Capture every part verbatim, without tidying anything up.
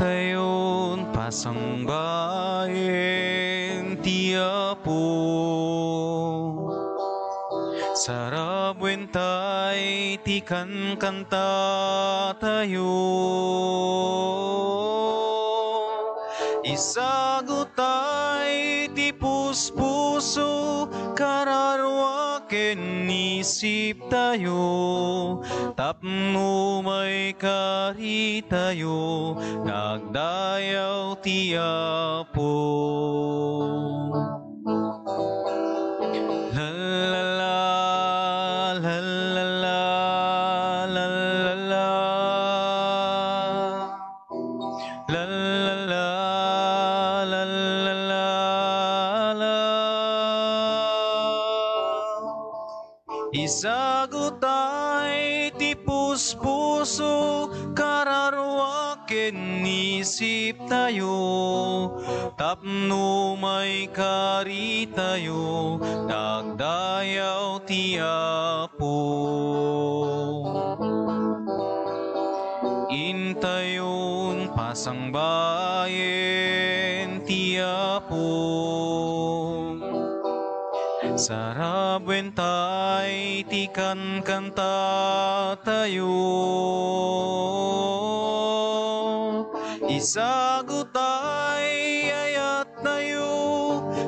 Intayon pasangbaen ti Apo. Sarabuen tay ti kankantatayo. Isago tay ti puspuso, kararua ken isiptayo, tapno maikaritayo nga agdayaw ti Apo. La, la, la, la, la, la, la, la. La, la, la, la, la, la, la. Isago tay ti puspuso, kararua ken isiptayo, tapno maikaritayo nga agdayaw ti Apo. Intayon pasangbaen ti Apo. Sarabuen tay ti kankantatayo. Isago tay ayattayo,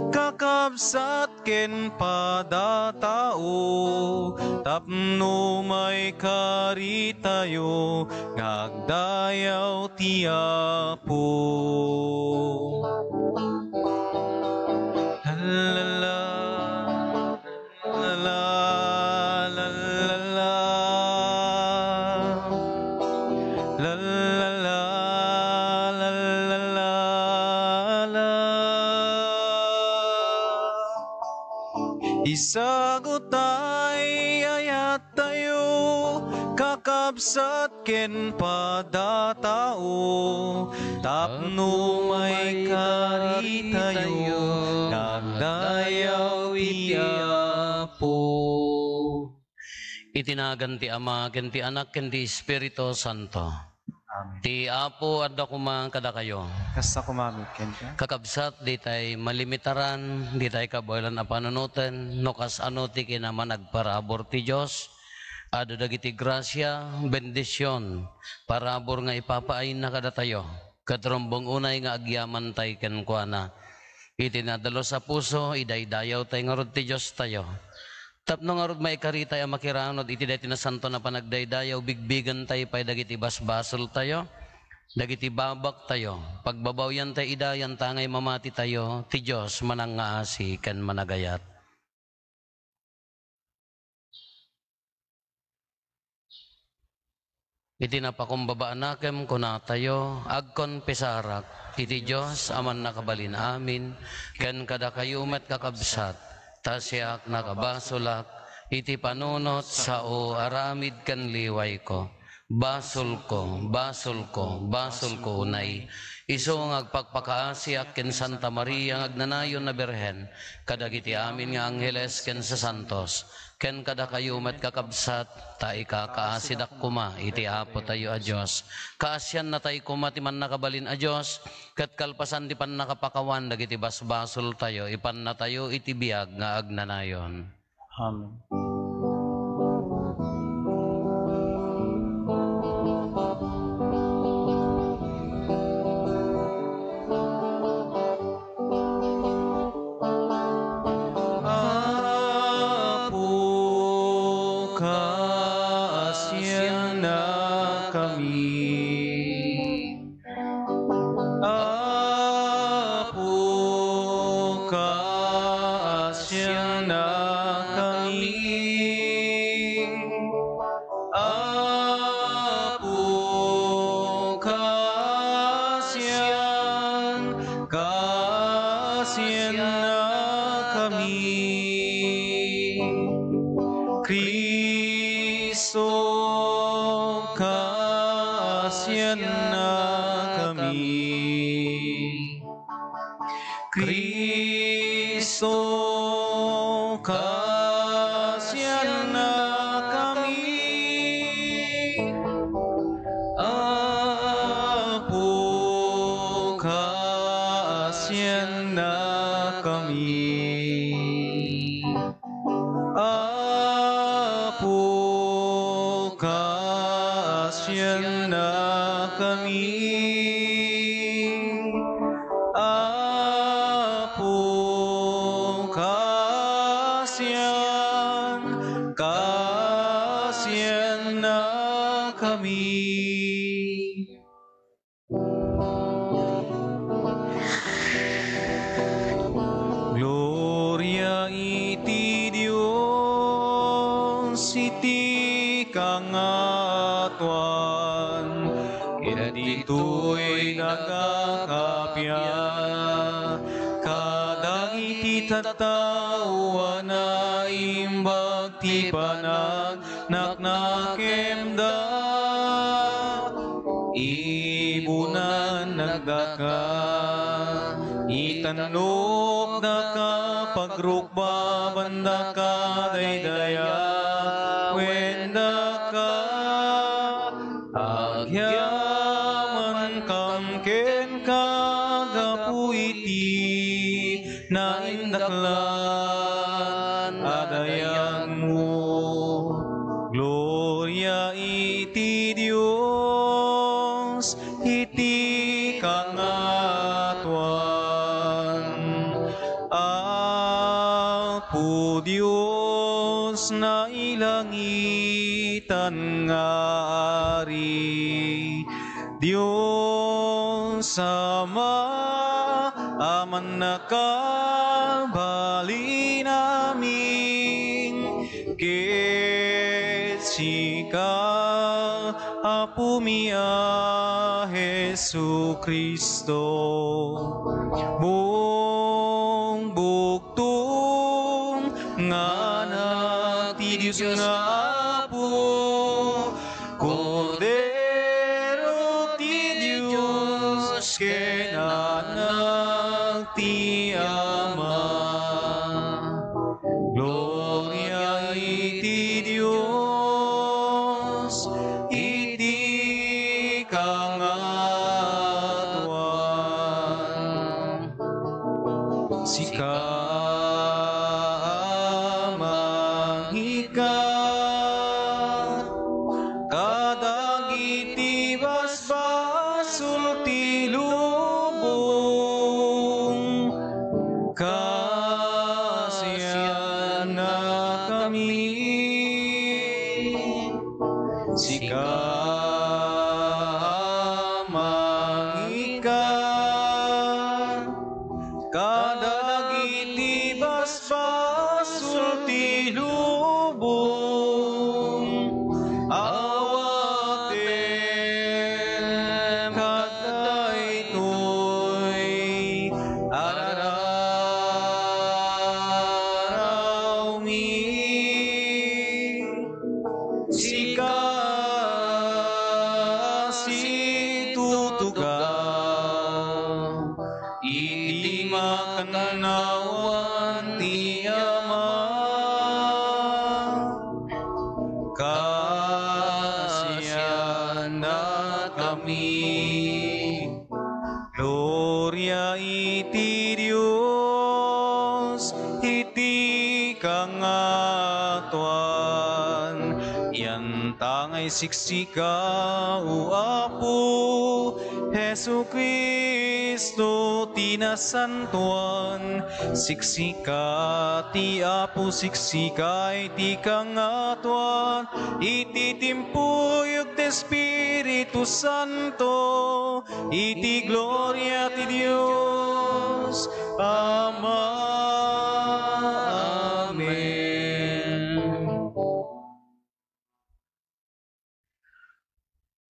kakabsat ken padatao, tapno maikaritayo nga agdayaw ti Apo. La, la, la, la, la, la. La, la, la, la, la, la, la. Isago tay ayattayo, kakabsat ken padatao, tapno maikaritayo nga agdayaw ti Apo. Iti nagan ti Ama, ken ti Anak, ken ti Espiritu Santo. Amen. Ti Apo adda koma kadakayo. Kasta koma met kenka. Kakabsat, ditay malimitaran, ditay kabaelan a panunoten, no kasano ti kinaman-agparabur ti Dios. Adu dagiti grasia, bendision, parabur nga ipapaayna kadatayo. Ket rumbeng unay nga agyamantay kenkuana. Iti nadalus a puso, idaydayawtay ngarud ti Diostayo. Tapno ngarud maikaritay a makiranud iti daytoy nasanton a panagdaydayaw, bigbigentay pay dagiti basbasoltayo, dagiti babaktayo. Pagbabawyantay ida, yantangay mamatitayo, ti Dios manangngaasi ken managayat. Iti napakumbaba a nakem, kunatayo, agkonfesarak iti Dios a Mannakabalin-amin, ken kadakayo met, kakabsat, ta siak nakabasolak iti panunot sao aramid ken liwayko. Basolko, basolko, basolko unay. Isu nga agpakpakaasiak ken Santa Maria nga agnanayon a Birhen, kadagiti amin nga angheles ken sasantos, ken kadakayo met, kakabsat, ta ikakaasidak koma iti Apotayo a Dios. Kaasiannatay koma ti Mannakabalin a Dios, ket kalpasan ti pannakapakawan dagiti basbasoltayo, ipannatayo iti biag nga agnanayon. Amen. Apo, kaasiannakami. Apo, kaasiannakami. Apo, kaasian-, kaasiannakami. Cristo, kaasiannakami. Cristo, kaasiannakami. Apo, kami. Apo, kaasianna kami. Apo, kaasian, kaasianna kami. Gloria iti Dios iti kangatoan, ken ditoy nagakappia kadagiti tattao a naimbag ti panag naknakemda. Ibunan nagdaka, itannokdaka, pagrukbabandaka, daydayawen daka. Agyamankam kenka gapu iti naindaklan a dayagmo. Gloria iti Dios iti kangatoan. Apo Dios, nailangitan nga Ari, Dios Ama a mannakabalin amin, ket sika, Apomi a Jesu-Cristo, bugbugtong nga Anak ti Dios nga Apo, Kordero ti Dios ken Anak ti Ama. Gloria iti Dios iti kangatoan. Sika, Ama, ika kadagiti basbasol ti lubong, kaasiannakami. Sika, Ama, ika kadagiti basbasol ti lubong, awatem kadaytoy a rararawmi. Sika a situtugaw iti makannawan ti Ama, kaasiannakami. Gloria iti Dios iti kangatoan. Iyan ta nga isiksika, O Apo, Jesu-Cristo ti nasantoan. Siksika ti Apo, siksika iti kangatoan, iti timpuyog ti Espiritu Santo, iti gloria ti Dios Ama. Amen.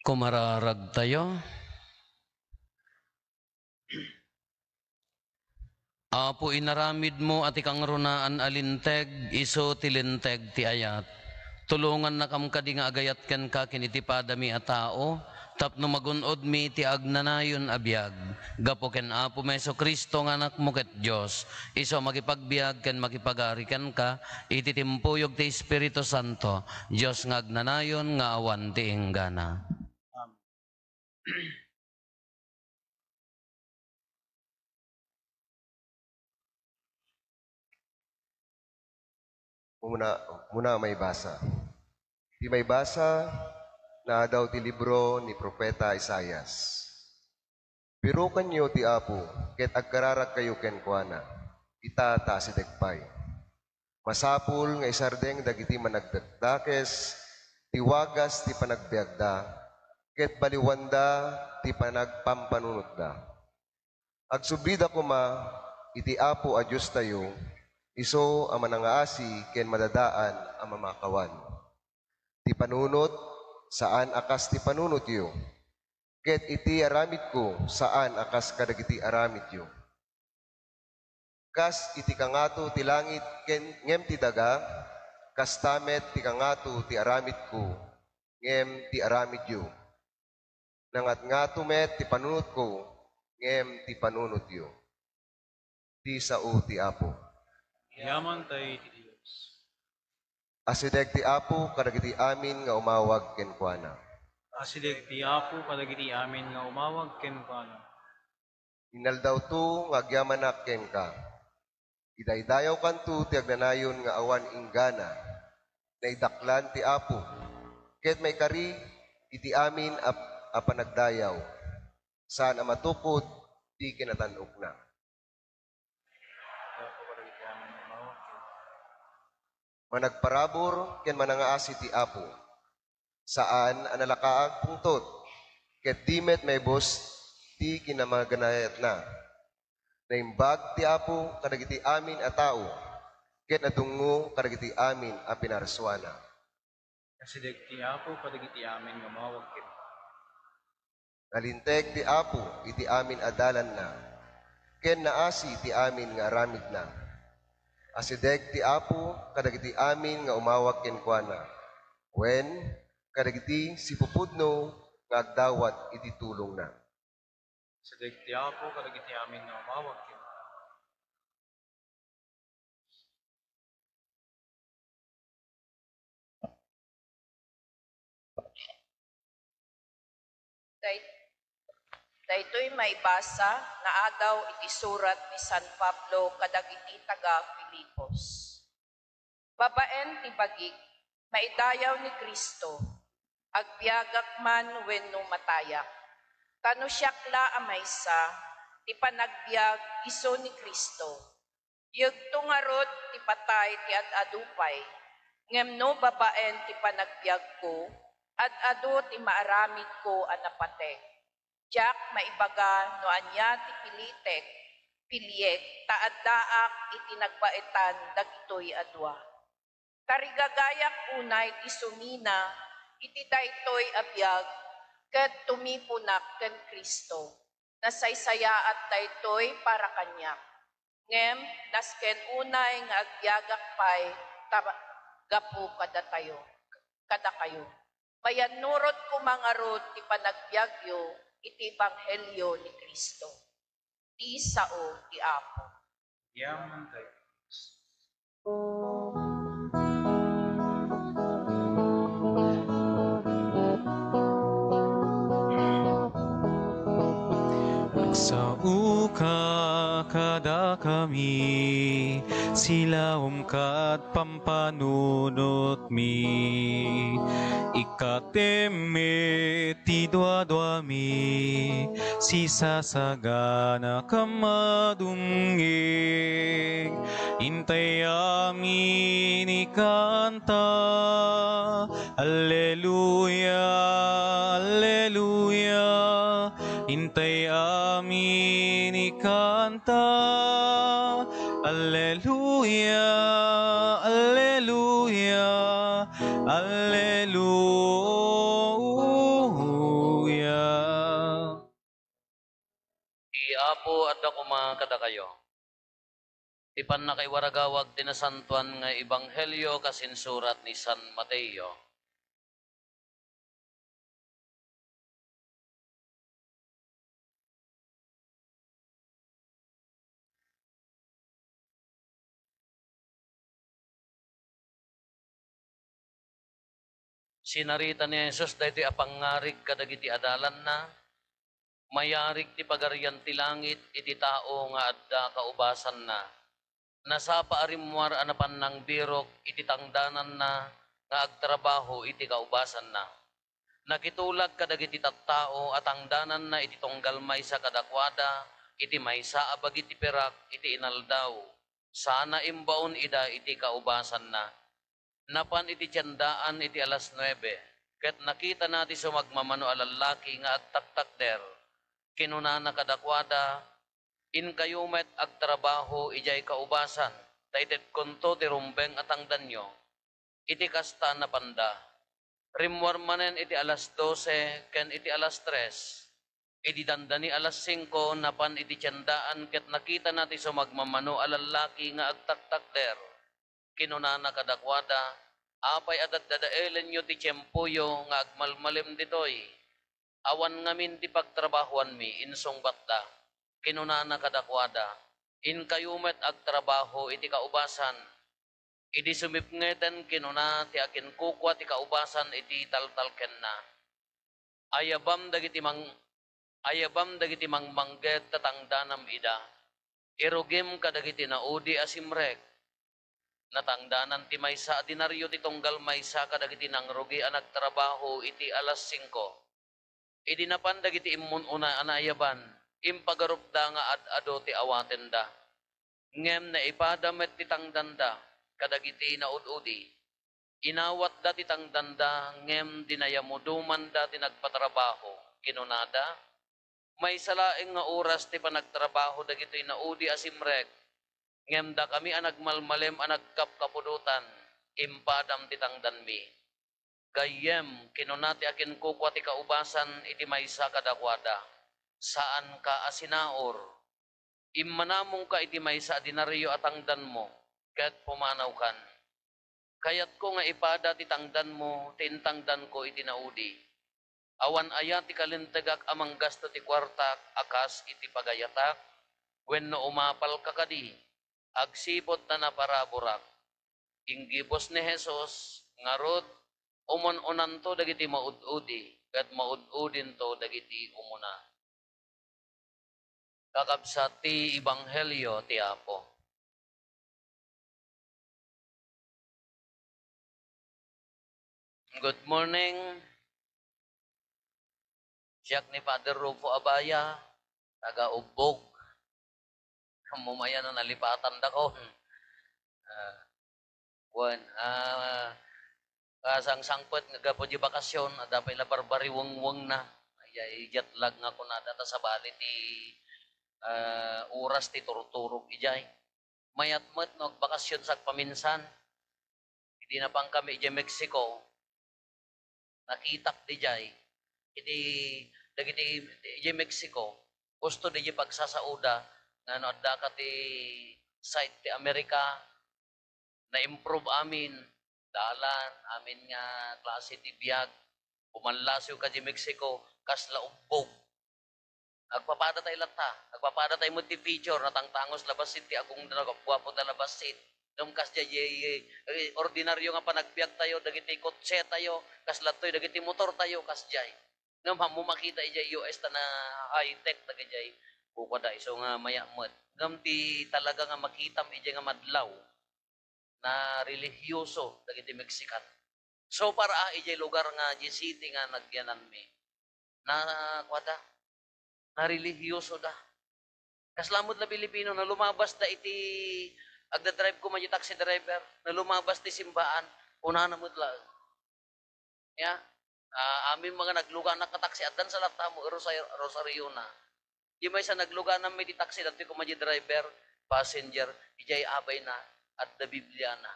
Kumararagtayo. Apo, inaramidmo a ti kangrunaan a linteg, isu ti linteg ti ayat. Tulongannakam kadi nga agayat kenka ken iti padami a tao, tapno magun-odmi iti agnanayon a biag. Gapu ken Apomi Jesu-Cristo nga Anakmo ket Dios, isu a makipagbiag ken makipagari kenka iti timpuyog ti Espiritu Santo, Dios nga agnanayon nga awan ti inggana. Amen. Umuna, umuna a maibasa. Ti maibasa, naadaw ti libro ni Profeta Isaias. "Birukanyo ti Apo, ket agkararagkayo kenkuana, ita ta asideg pay. Masapul nga isardeng dagiti managdakdakes ti wagas ti panagbiagda, ket baliwanda ti panagpampanunotda. Agsublida koma iti Apo a Diostayo, isu a manangaasi ken madadaan a mamakawan. Ti panunot, saan a kas ti panunotyo, ket iti aramidko, saan a kas kadagiti aramidyo. Kas iti kangato ti langit ken, ngem ti daga, kasta met ti kangato ti aramidko, ngem ti aramidyo. Nangatngato met ti panunotko, ngem ti panunotyo." Ti sao ti Apo. Yaman tay ti Dios. Asideg ti Apo kadagiti amin nga umawag kenkuana. Asideg ti Apo kadagiti amin nga umawag kenkuana. Inaldawto nga agyamanak kenka. Idaydayawkanto ti agnanayon nga awan inggana. Naidaklan ti Apo, ket maikari iti amin a, a panagdayaw. Saan a matukod ti kinatan-okna. Managparabur ken manangaasi ti Apo. Saan a nalaka agpungtot, ket di met maibus ti kinamaganayatna. Naimbag ti Apo kadagiti amin a tao, ket nadungngo kadagiti amin a pinarsuana. Asideg ti Apo kadagiti amin nga umawag kenkuana. Nalinteg ti Apo iti amin a dalanna, ken naasi ti amin nga aramidna. Asideg ti Apo kadagiti amin nga umawag kenkuana, wen kadagiti sipupudno nga agdawat iti tulongna. Asideg ti Apo kadagiti amin nga umawag kenkuana. Day-, daytoy maibasa naadaw iti surat ni San Pablo kadagiti taga-Filipos. Babaen ti bagik, maidayaw ni Cristo, agbiagak man wenno matayak. Ta no siak la a maysa, ti panagbiag isu ni Cristo. Yegto ngarud ti patay ti ad-adu pay, ngem no babaen ti panagbiagko, ad-adu ti maaramidko a napateg. Diak maibaga no ania ti pilitek, piliek, ta addaak iti nagbaetan dagitoy a dua. Tarigagayak unay ti sumina iti daytoy a biag ket tumiponak ken Cristo. Nasaysayaat daytoy para kaniak. Ngem nasken unay nga agbiagak pay ta gapu kadatayo, kadakayo. Mayannurot koma ngarud ti panagbiagyo iti ebanghelio ni Cristo. Ti sao ti Apo. Yaman tayo. Nagsaoka kadakami, silaom kat pampanunotmi. Ikkatem met ti duaduami, sisasagana ka madumngeg. Intay amin ikanta, Alleluia, Alleluia. Intay amin ikanta, Alleluia, Alleluia, Alleluia. Ti Apo adda koma kadakayo. Ti pannakaiwaragawag ti Nasantoan nga Ebanghelio kas insurat ni San Mateo. Sinarita ni Jesus daytoy a pangngarig kadagiti adalanna, "Mayarig ti Pagarian ti Langit iti tao nga adda kaubasanna. Nasapa a rimmuar a napan nangbirok iti tangdananna nga agtrabaho iti kaubasanna. Nakitulag kadagiti tattao a tangdananna iti tunggal maysa kadakuada iti maysa a bagi ti pirak iti inaldaw, sana imbaon ida iti kaubasanna. Napan iti tiendaan iti alas nuebe, ket nakitana ti sumagmamano a lallaki nga agtaktakder. Kinunana kadakuada, "Inkayo met agtrabaho idiay kaubasan, ta itedkonto ti rumbeng a tangdanyo." Iti kasta, napanda. Rimmuar manen iti alas dose ken iti alas tres. Idi dandani alas singko, napan iti tiendaan ket nakitana ti sumagmamano a lallaki nga agtaktakder. Kinunana kadakuada, "Apay a daddadaelenyo ti tiempoyo nga agmalmalem ditoy? Awan ngamin ti pagtrabahoanmi," insungbatda. Kinunana kadakuada, "Inkayo met agtrabaho iti kaubasan." Idi sumipngeten, kinuna ti akinkukua ti kaubasan iti taltalkenna, "Ayabam dagiti mang-, ayabam dagiti mangmangget ta tangdanam ida. Irugim kadagiti naudi a simrek." Natangdanan ti maysa a denario ti tunggal maysa kadagiti nangrugi a nagtrabaho iti alas singko. Idi napan dagiti immun-una a naayaban, impagarupda nga ad-adu ti awatenda. Ngem naipada met ti tangdanda kadagiti naud-udi. Inawatda ti tangdanda, ngem dinayamudumanda ti nagpatrabaho. Kinunada, "Maysa laeng nga oras ti panagtrabaho dagitoy naudi a simrek, ngem dakami a nagmalmalem a nagkapkapudotan, impadam ti tangdanmi." "Gayyem," kinuna ti akinkukua ti kaubasan iti maysa kadakuada, "saanka a sinaur. Immanamongka iti maysa a denario a tangdanmo, ket pumanawkan. Kayatko nga ipada ti tangdanmo ti intangdanko iti naudi. Awan aya ti kalintegak a manggasto ti kuartak a kas iti pagayatak? Wenno umapalka kadi? Agsipud ta naparaburak." Inggibus ni Jesus, ngarud, umun-unanto dagiti maud-udi, ket maud-udinto dagiti umuna. Kakabsat ti Ebanghelio ti Apo. Good morning. Siak ni Father Rufo Abaya, taga Ubbog. Ammom aya no nalipatandakon. Ah, kuan, ah, kasangsangpet nga gapu di bakasyon, adda pay la barbariwengwengna. Ay, ay, jet lag nga kunada ta sabali ti, ah, oras ti turturog idiay. Mayat met no agbakasyon sa agpaminsan. Idi napankami idiay Mexico, nakitak didiay iti dagiti idiay Mexico, gusto didiay pagsasaoda nga no addaka ti side ti Amerika, na-improve amin, dalan, amin nga klase ti biag. Bumanlasiw ka di Mexico, kasla ubbog. Agpapada tayo latta. Agpapada tayo met ti picture, natangtangos la bassit ti agongda, nagguapo da la bassit. Ngem kasdiay, eh, ordinaryo nga panagbiag tayo, dagiti kotse tayo, kasla toy, dagiti motor tayo, kasdiay. Ngem ammo makita idiay U S ta na high-tech dagidiay. Kukuada isu nga mayat met. Ngem ti talaga nga makitam idiay nga madlaw, na relihiyoso dagiti Mexican. So far, ah, idiay lugar nga idiay city nga nagyananmi, na, kuada, na relihiyoso da. Kasla met la Pilipino, na lumabas da iti, agdadrive ko man di taxi driver, na lumabas ti simbaan, kunana met la, ya, ah, amin mga nagluganak nga taxi, addan sa latta mo, Rosario, Rosario na. Di maysa naglugananmi ti taxi, datoy koma di driver, passenger, idiay abayna, adda Bibliana.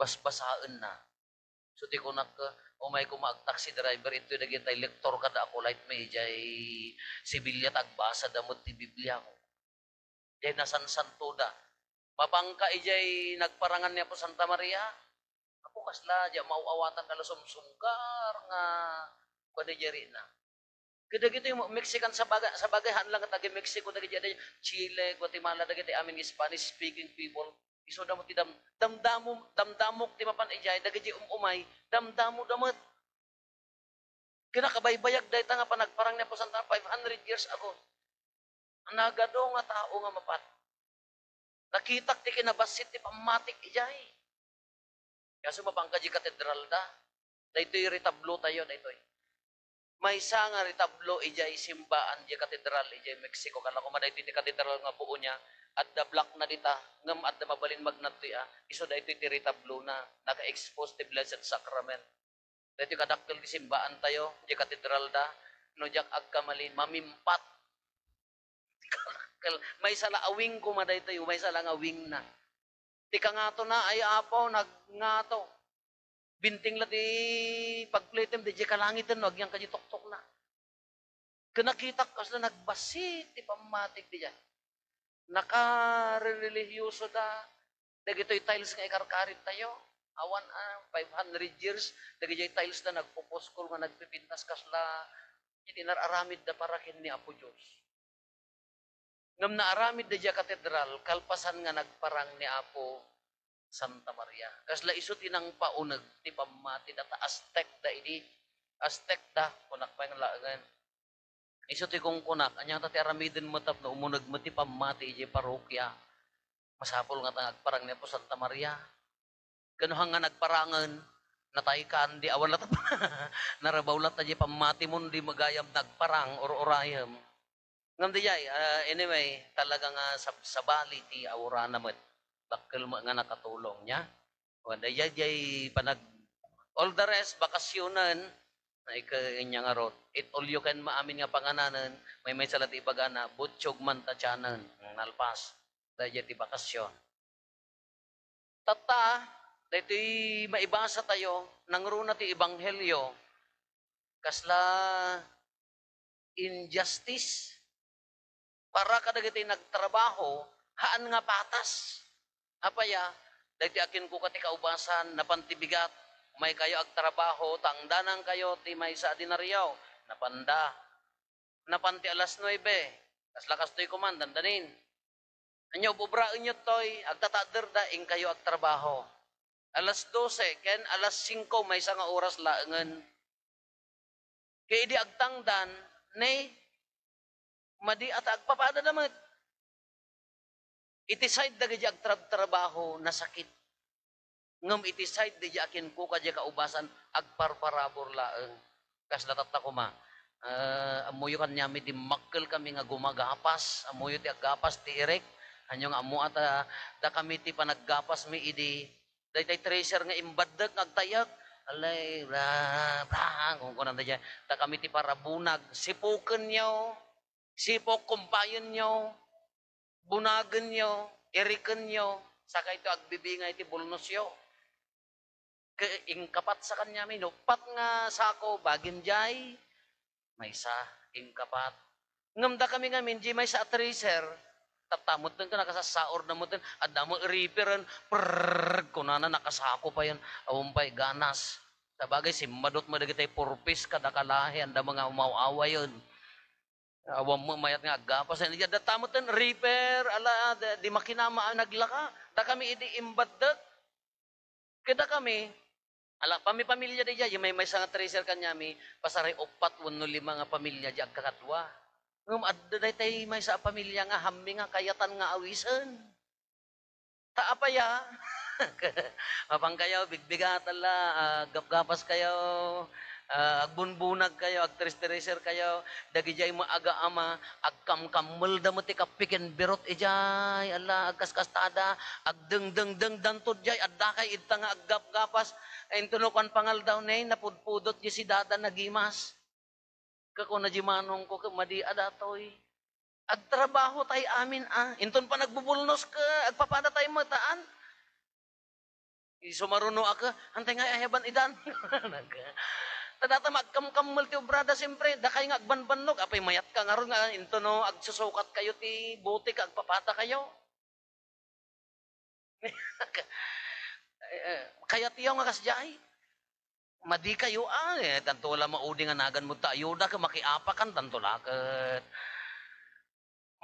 Basbasaenna. So, ti kunak, umay koma ag-taxi driver, intoy dagitay lektor kada ako, light may idiay Sevilla, ta agbasa da met ti Biblia. Diay nasansanto da. Mapangka idiay nagparangan ni Apo Santa Maria. Apo, kasla, diay maaw-awatan nga la sumsumgar nga kuan idiay rina. Kadagitoy mo, Mexican sa baga-, sa bagay, haan lang nga taga-Mexico, dagiti ada Chile, Guatemala, dagiti amin nga Spanish speaking people. Isu da mo ti dam-, damdamo, damdamok ti mapan idiay, dagiti um-umay, damdamo da met. Kinakabaybayag dayta nga panagparang ni Apo Santa five hundred years ago. Nagadu nga tao nga mapat. Nakitak ti kinabassit ti pammatik idiay. Kaso, mapanka di katedralda. Daytoy retablo tayo, daytoy. Maysa nga retablo idiay simbaan di katedral idiay Mexico. Kala ko man daytoy ti katedral nga buo niya. Adda block na dita, ngem adda mabalin magnadtoy a. Isu daytoy ti retablo na. Naka-expose ti Blessed Sacrament. Daytoy kadakkel ti simbaan tayo, di katedralda. No diak agkamali, mamimpat. Maysa la a wing koma daytoy, maysa la nga wing na. Ti kangatona ay Apo, nagngato. Binting la ti pagplitem, di kalangiten, no, agyan ka di toktok na. Kanakitak kasla nagbassit ti pammatik diay. Nakarerelihiyoso da, dagitoy tiles nga ikarkarit tayo. Awan a, five hundred years, dagidiay tiles da nagpupuskol nga nagpipintas kasla iti nar-aramid da para ken ni Apo Dios. Ngem naaramid da diay katedral, kalpasan nga nagparang ni Apo Santa Maria. Kasla isu ti nangpauneg ti pammati da ta Aztec da idi. Aztec da, kunak pay nga laengen. Isu ti kunkunak, ania ta ti aramiden met tapno umuneg met ti pammati idiay parokya? Masapul nga ta nga agparang ni Apo Santa Maria. Ken no hang nga nagparangen, nataykan, di awan latta, narabaw latta di pammati mon, di magayam nagparang, or-urayem. Ngem di jay, ah, anyway, talaga nga sab-, sabali ti aurana met. Dakkel met nga nakatulong niya. Wen, dayjay, jay panag-, all the rest, bakasyonen, na ika-, inya ngarud. Eat all you can maamin nga pangananen, maymaysa la ti ibagana, butsog man ta tianen, nalpas. Dayjay ti bakasyon. Tatta, daytoy maibasa tayo, nangruna ti ebanghelio, kasla injustice. Para kadagiti nagtrabaho, haan nga patas. Apay a, dagiti a kenkuka ti kaubasan, napan ti bigat, umaykayo agtrabaho, tangdanankayo ti maysa a denario. Napanda. Napan ti alas nuebe. Kasla kastoy koma, dandanin. Ania, ub-ubraenyo toy, agtatadderda, inkayo agtrabaho. Alas dose ken alas singko, maysa nga oras laengen. Ket idi agtangdan, ne, madi a ta agpapadada met. Iti side dagiti agtrabtrabaho, nasakit. Ngem iti side dagiti a kenkuka diay kaubasan, agparparabur laeng. Kasla tatta koma, ah, ammoyo kaniami, dimmakkel kami nga gumagapas. Ammoyo ti aggapas ti irek. Ania nga ammo a ta, dakami ti panaggapasmi idi Daytay treasure nga imbaddek nga agtayek. Alay, bra, bra, kunkunam dayjay. Dakami ti parabunag. Sipukenyo. Sipok, kumpayenyo. Bunagenyo. Irikenyo. Saka ito agbibingay ti bulnosyo. Ke-, ingkapat sa kaniami, no? Pat nga sako, bagim jay. Maysa, ingkapat. Ngem dakami ngamin, di maysa a treasure, tatta metten ken nakasassaor da metten, adda met reaper-en, prrrr, kunana, nakasako payen, awan pay ganas. Sabagay, simmadot met dagitay purpis, kada kalahi, anda mga umaw-awayen. Awan met mayat nga aggapas. Di adda ta metten reaper, ala, di, di makinama a naglaka. Dakami idi imbaddek. Kadakami, ala, pamipamilya dayjay, may maysa nga treasure kaniami, pasaray uppat wenno lima nga pamilya di agkakadua. Ngem adda daytay maysa a pamilya nga hammi nga kayatan nga awisen. Ta apay a? Mapankayo, bigbigat, ala, ah, gapgapaskayo, ah, agbunbunagkayo, agtreasure-treasurekayo, dagijay met a aga ama, agkamkammelda met ti kappe ken birot idiay, ala, agkaskastada, agdengdengdengdanto diay, addakay idta nga aggapgapas, intono kuan pangaldaw, ne, napudpudot diay sidada, nagimas. Ket kuna diay manongko, ket madi a datoy. Agtrabaho tay amin a. Inton panagbubulnos ket agpapada tay met, haan. Isu maruno a ket, antay nga ayaban idan. Ta data nga agkamkammel ti obrada, siempre, dakay nga agbanbannog. Apay, mayat ka ngarud nga intono agsusukatkayo ti bote ket agpapadakayo. Eh, eh, kayatyo nga kasdiay. Madikayo, ah, eh, tanto la maudi nga nagan mo ta ayuda ket makiapakan, tanto la ket.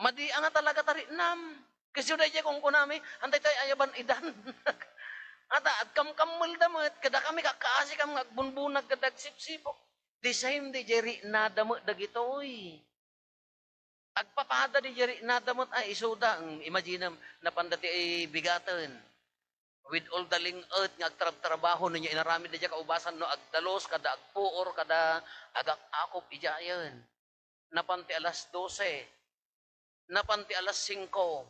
Madi a nga talaga ta riknam. Kasdiay dayjay kunkunami, antay tay ayaban idan. Ata, agkamkammelda met, kadakami kakaasikam nga agbunbunag ket agsipsipok. The same dayjay riknada met dagitoy. Agpapada di jari, nada met a isuda. Ang imaginem, napan dati ay bigaten. With all the ling-et nga agtrabtrabaho, no, nya inaramid da diay kaubasan, no, agdalus, kada agpuor, kada agak-akop, idiayen. Napan ti alas dose. Napan ti alas singko.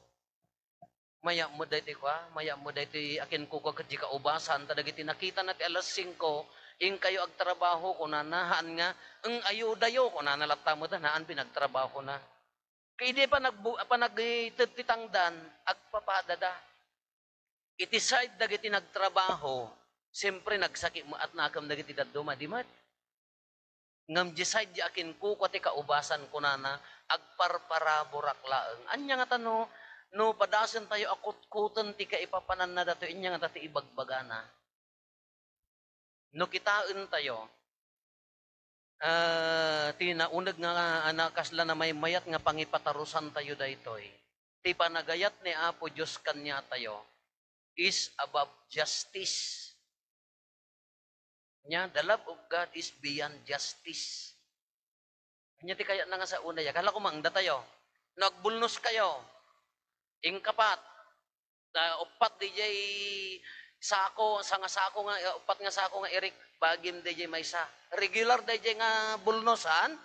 Mayat met daytoy kua, mayat met daytoy a kinkukua ket di kaubasan, ta dagiti nakitana ti alas singko, inkayo agtrabaho, kunana, haan nga, eng, ayudayo, kunana latta met, haan pinagtrabahona. Ket idi panagbu-, panagted ti tangdan, agpapadada. Iti side dagiti nagtrabaho, siyempre, nagsakit met nakam dagiti dadduma, di met? Ngem di side di a kinkukua ti kaubasan, kunana, agparparaborak laeng. Ania ngata no, no padasentayo a kutkoten ti kaipapananna datoy, ania ngata ti ibagbagana? No kitaentayo, ah, ti nauneg nga, ah, kasla namaymayat nga pangipatarusantayo daytoy. Ti panagayat ni Apo Dios kaniatayo is above justice. Nya, the love of God is beyond justice. Ania ti kayatna nga saona ya? Kala ko mangdatayo. No agbulnoskayo, inkapat, ah, uppat daydiay sako, sanga sako nga, ah, uppat nga sako nga irik, bagim daydiay maysa. Regular daydiay nga bulnos, haan?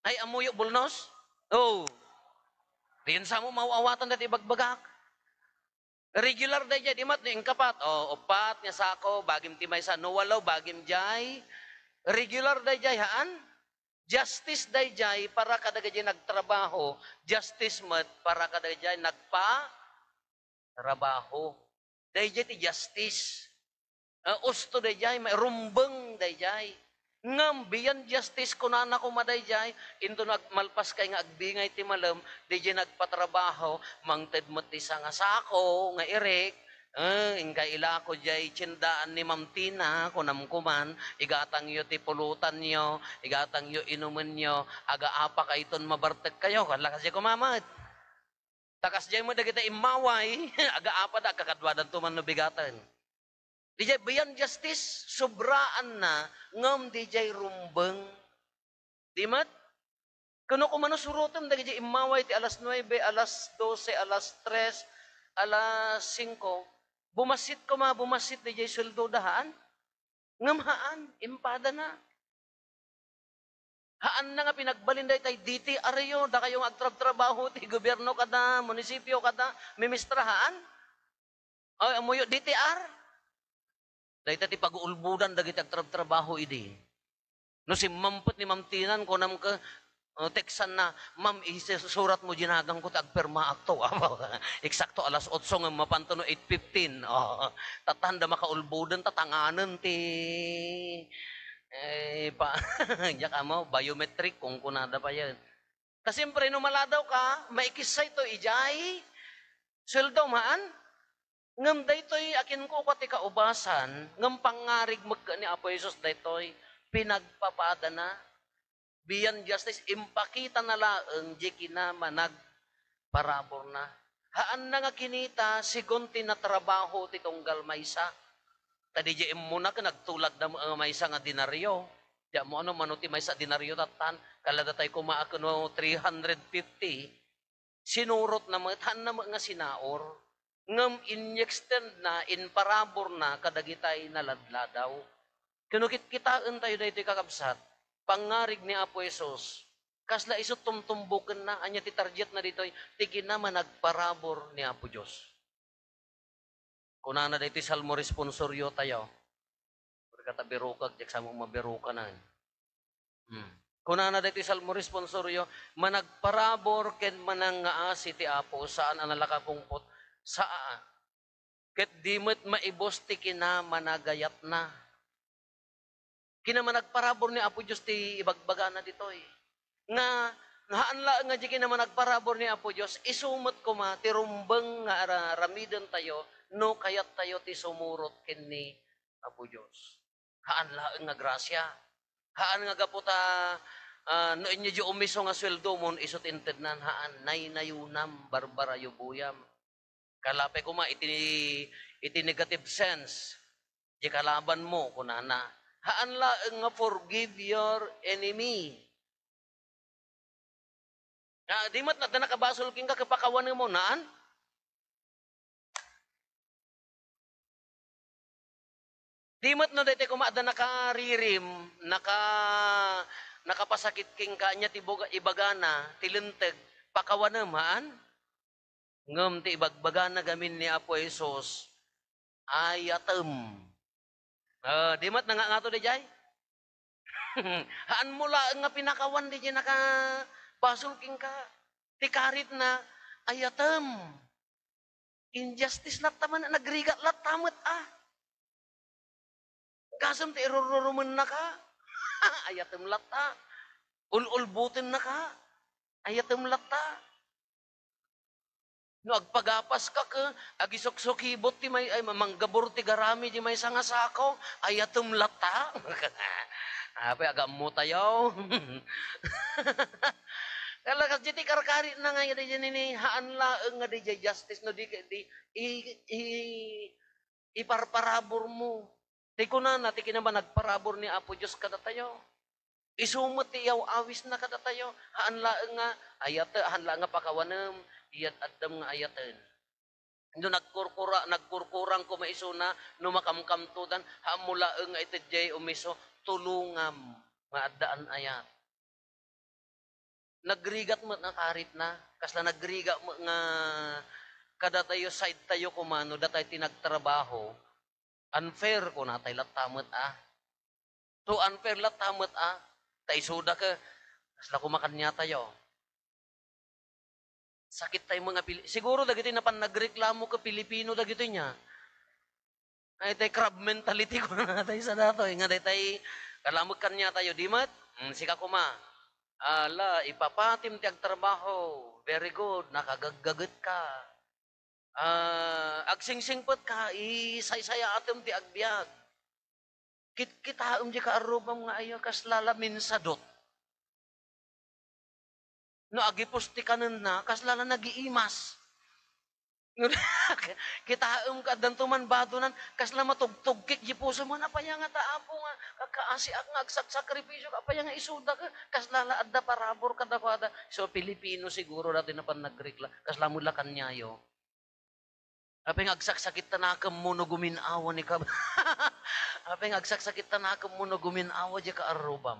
Ay, ammoyo bulnos? Oh. Diyan samo maaw-awatan daytoy ibagbagak. Regular daydiay, di met no inkapat. O, uppat nga sako, bagim ti maysa. No walo, bagim jay. Regular daydiay, haan? Justice daydiay para kadagiti nagtrabaho, justice met para kadagiti nagpatrabaho. Daydiay ti justice. Ah, usto daydiay, may rumbeng daydiay. Ngem beyond justice, kunana koma daydiay, inton ag-, malpaskay nga agbingay ti malem, daydiay nagpatrabaho, mangted met ti sanga sako nga irik, eh, inka ilako jay tiendaan ni Ma'am Tina, kunam kuman, igatangyo ti pulutanyo, igatangyo inumenyo, agaapa kayton mabartekkayo, kala kasi kumamet. Ta kasdiay met dagiti immaway, agaapada, agkakaduadanto man no bigaten. Didiay beyond justice, sobraanna, ngem didiay rumbeng. Di met? Kuno koma no surotem dagiti immaway ti alas nuebe, alas dose, alas tres, alas singko, bumassit koma, bumassit didiay sueldoda, haan? Ngem haan, impadana. Haanna nga pinagbalin daytay D T R yo, dakayo nga agtrabtrabaho ti gobierno kada munisipio kada mimistra, haan? Ay, ammoyo, D T R. Dayta ti paguulbodan dagiti agtrabtrabaho idi. No simmampet ni Ma'am Tinan, kunam ket, uh, textanna, "Ma'am, isusuratmo diay nagangko ta agpirmaakto." Eksakto alas otso ngem mapanto no eight fifteen. Oh, tatanda makaulboden, tatanganen ti, eh, pa, diak ammo, biometric, kunkunada payen. Ta siempre, no maladawka, maikissayto idiay sueldom, haan? Ngem daytoy a kinkukua ti kaubasan, ngem pangngarig met ken ni Apo Jesus daytoy, pinagpapadana. Beyond justice, impakitana laeng diay kinamanagparaburna. Haanna nga kinita, segun ti natrabaho ti tunggal maysa. Ta diay immuna ken nagtulagda met nga maysa nga denario. Diak ammo no mano ti maysa a denario tattan, kala datay koma a kuno three hundred fifty. Sinurotna met, haanna met nga sinaur. Ngem in-extendna, imparaburna kadagitay naladladaw. Kuno kitkitaentayo daytoy, kakabsat, pangngarig ni Apo Jesus, kasla isu tumtumbokenna, ania ti targetna ditoy? Ti kinamanagparabur ni Apo Dios. Kunana daytoy Salmo responsorio tayo. Pwede ka ta birukag, diak samo mabirukanan. Hmm. Kunana daytoy Salmo responsorio, "Managparabur ken manangngaasi ti Apo, saan a nalakapungpot, saan, ket di met maibus ti kinamanagayatna." Kinamanagparabur ni Apo Dios ti ibagbagana ditoy. Nga, haan laeng nga di kinamanagparabur ni Apo Dios, isu met koma ti rumbeng nga ara-, aramidentayo no kayattayo ti sumurot ken ni Apo Dios. Haan laeng nga grasia. Haan nga gapu ta, ah, no inyo di umiso nga sueldomon, isu ti intednan, haan, naynayonam, barbarayubuyam. Kala pay koma iti, iti negative sense, di kalabanmo, kunana, haan laeng nga forgive your enemy. Ah, di met adda nakabasol kenka ket pakawanem mo, naan? Di met no daytoy koma adda nakaririm, naka-, nakapasakit kenka, ania ti buga-, ibagana, ti linteg, pakawanem, haan? Ngem ti ibagbagana gamin ni Apo Jesus, "Ayatem." Ah, di met nangangato daydiay? Haan mo laeng nga pinakawan daydiay nakabasol kenka. Ti karitna, "Ayatem." Injustice latta man, nagrigat latta met, ah. Kasem ti irururumennaka, ayatem latta. Ul-ulbotennaka, ayatem latta. No agpagapaska ket agisuksukibot ti may-, ay, ma-, manggabur ti garami di maysa nga sako, ayatem latta. Apay, agammotayo. Kala, kasdiay ti karkaritna nga, di, di, ni, ni, haan laeng nga di, di justice, no di, di, i-, i-, iparparabur mo. Ti kunana, ti kinamanagparabur ni Apo Dios kadatayo. Isu met ti iyaw-awisna kadatayo. Haan laeng nga ayate-, haan laeng nga pakawanem, iyat-addem nga ayaten. No nagkurkura-, nagkurkurang koma isuna, no makamkamtodan, haan mo laeng nga itedjay umiso, tulongam nga addaan ayat. Nagrigat met nga karitna, kasla nagrigat met nga kadatayo, side tayo koma, no datay ti nagtrabaho, unfair kunatay latta met, ah. So, unfair latta met, ah. Ta isuda ket, kasla koma kaniatayo. Sakit tayo mga Pili-, siguro dagiti napan nagreklamo ket Pilipino dagiti niya. Ay, tay crab mentality ko na tayo sa datoy. Nga daytay, kalamek kaniatayo, di met? Mm, sika koma. Ala, ipapatim ti agtrabaho. Very good, nakagaggaget ka. Ah, agsingsingpet ka, isaysayaatem ti agbiag. Kitkitaem di kaarrubam nga aya, kasla la minsadot. No agipus ti kanenna, kasla la nagiimas. Kitaem ka, addanto man badonan, kasla matugtugkik di pusom, apay nga ta, Apo, nga agkaasiak nga agsaksakripisio, apay nga isuda ka, kasla la adda parabur kadakuada. So, Pilipino siguro dati napan nagrekla-, kasla mo la kaniayo. Apay nga agsaksakit ta nakemmo no gumin-awa ni kab-, apay nga agsaksakit ta nakemmo no gumin-awa di kaarrubam.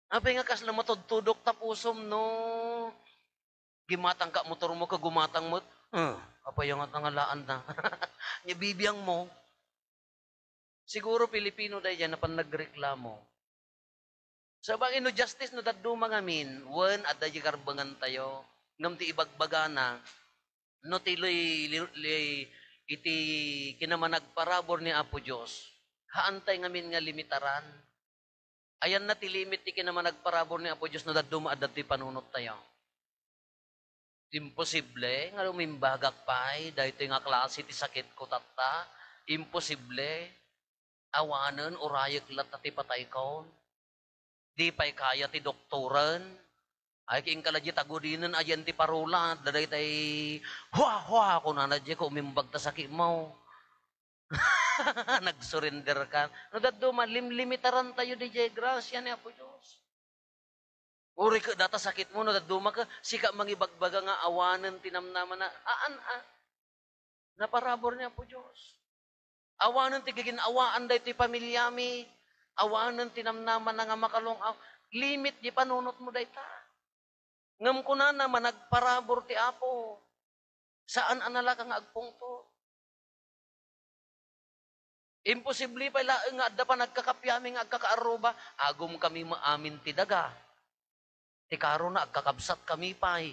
Apay nga kasla matudtudok ta pusom no gimatang ka motor mo ket gumatang met. Eh, apay nga tangalaanna. Nya bibiang mo. Siguro Pilipino daydiay napan nagreklamo. Sabagay no justice no dadduma ngamin, wen adda di karbengan tayo, ngem ti ibagbagana, no ti li-, li-, li-, iti kinamanagparabur ni Apo Dios, haan tay ngamin nga limitaran. Ayanna ti limit ti kinamanagparabur ni Apo Dios no dadduma adda ti panunot tayo. Imposible nga umimbagak pay daytoy nga klase ti sakitko tatta. Imposible. Awanen, urayek latta ti patayko. Di pay kaya ti doktoren. Ay, ket inka la di tagudinen, ayan ti parula, da daytay, "Hua, hua," kunana di ko, "Umimbag ta sakitmo." Nagsurrender ka. No dadduma, limlimitaran tayo di jay gracia ni Apo Dios. Uray ket data sakitmo, no dadduma ka, sika mangibagbaga nga awanen ti namnamana. Aan, a. Naparabur ni Apo Dios. Awanen ti gigin-awaan daytoy pamiliami. Awanen ti namnamana nga makalung-aw. Limit di panunotmo dayta. Ngem kunana, managparabur ti Apo. Saan a nalaka nga agpungtot. Imposible pay laeng nga adda panagkakapiami nga agkakaarruba, agum kami maamin ti daga. Ti karona, agkakabsat kami pay.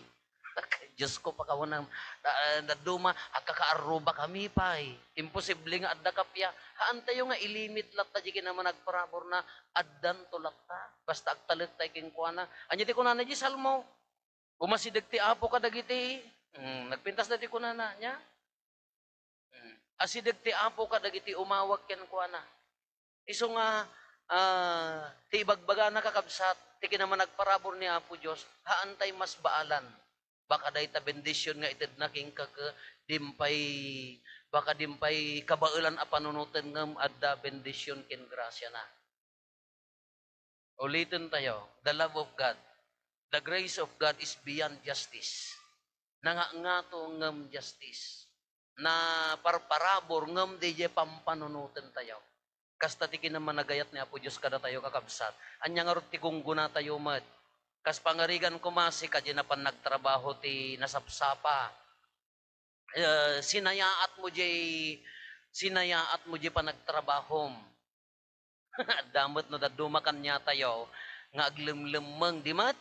Dios ko, pakawanam. Da-, dadduma, agkakaarruba kami pay. Imposible nga adda kapia. Haantayo nga ilimit latta di kinamanagparabur na, addanto latta. Basta agtalek tay kenkuana. Ania ti kunana di Salmo? Umasideg ti Apo kadagiti, mm, nagpintas dati kunana, nia? Mm. Asideg ti Apo kadagiti umawag kenkuana. Isu nga, ah, ti ibagbagana, kakabsat, ti kinamanagparabur ni Apo Dios, haantay masbaalan. Baka dayta bendision nga itedna kenka ket dimpay, baka dimpay kabaelan a panunoten ngem adda bendision ken grasiana. Uliten tayo, the love of God. The grace of God is beyond justice. Nangangato ngem justice. Naparparabur ngem didiay pampanunotentayo. Kasta ti kinamanagayat ni Apo Dios kadatayo, kakabsat. Ania ngarud ti gunggonatayo met? Kas pangarigan koma, sika diay napan nagtrabaho ti nasapsapa. Eh, sinayaat mo diay, sinayaat mo diay panagtrabahom. Adda met no dadduma kaniatayo nga aglemlemmeng di met.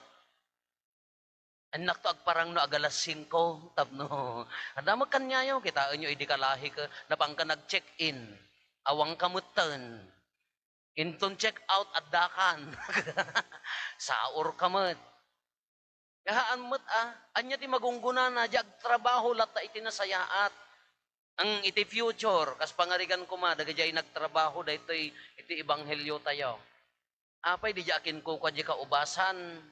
Annakto agparang no agalas singko tapno adda met kaniayo, kitaenyo idi kalahi ka, napanka nag-check-in. Awanka metten. Inton check out, addakan. Saor ka met. Haan met a, ania ti magunggonana, di agtrabaho latta iti nasayaat. Ang iti future, kas pangarigan koma, dagijay nagtrabaho daytoy iti ebangheliotayo. Apay, di diay akinkukua di kaubasan,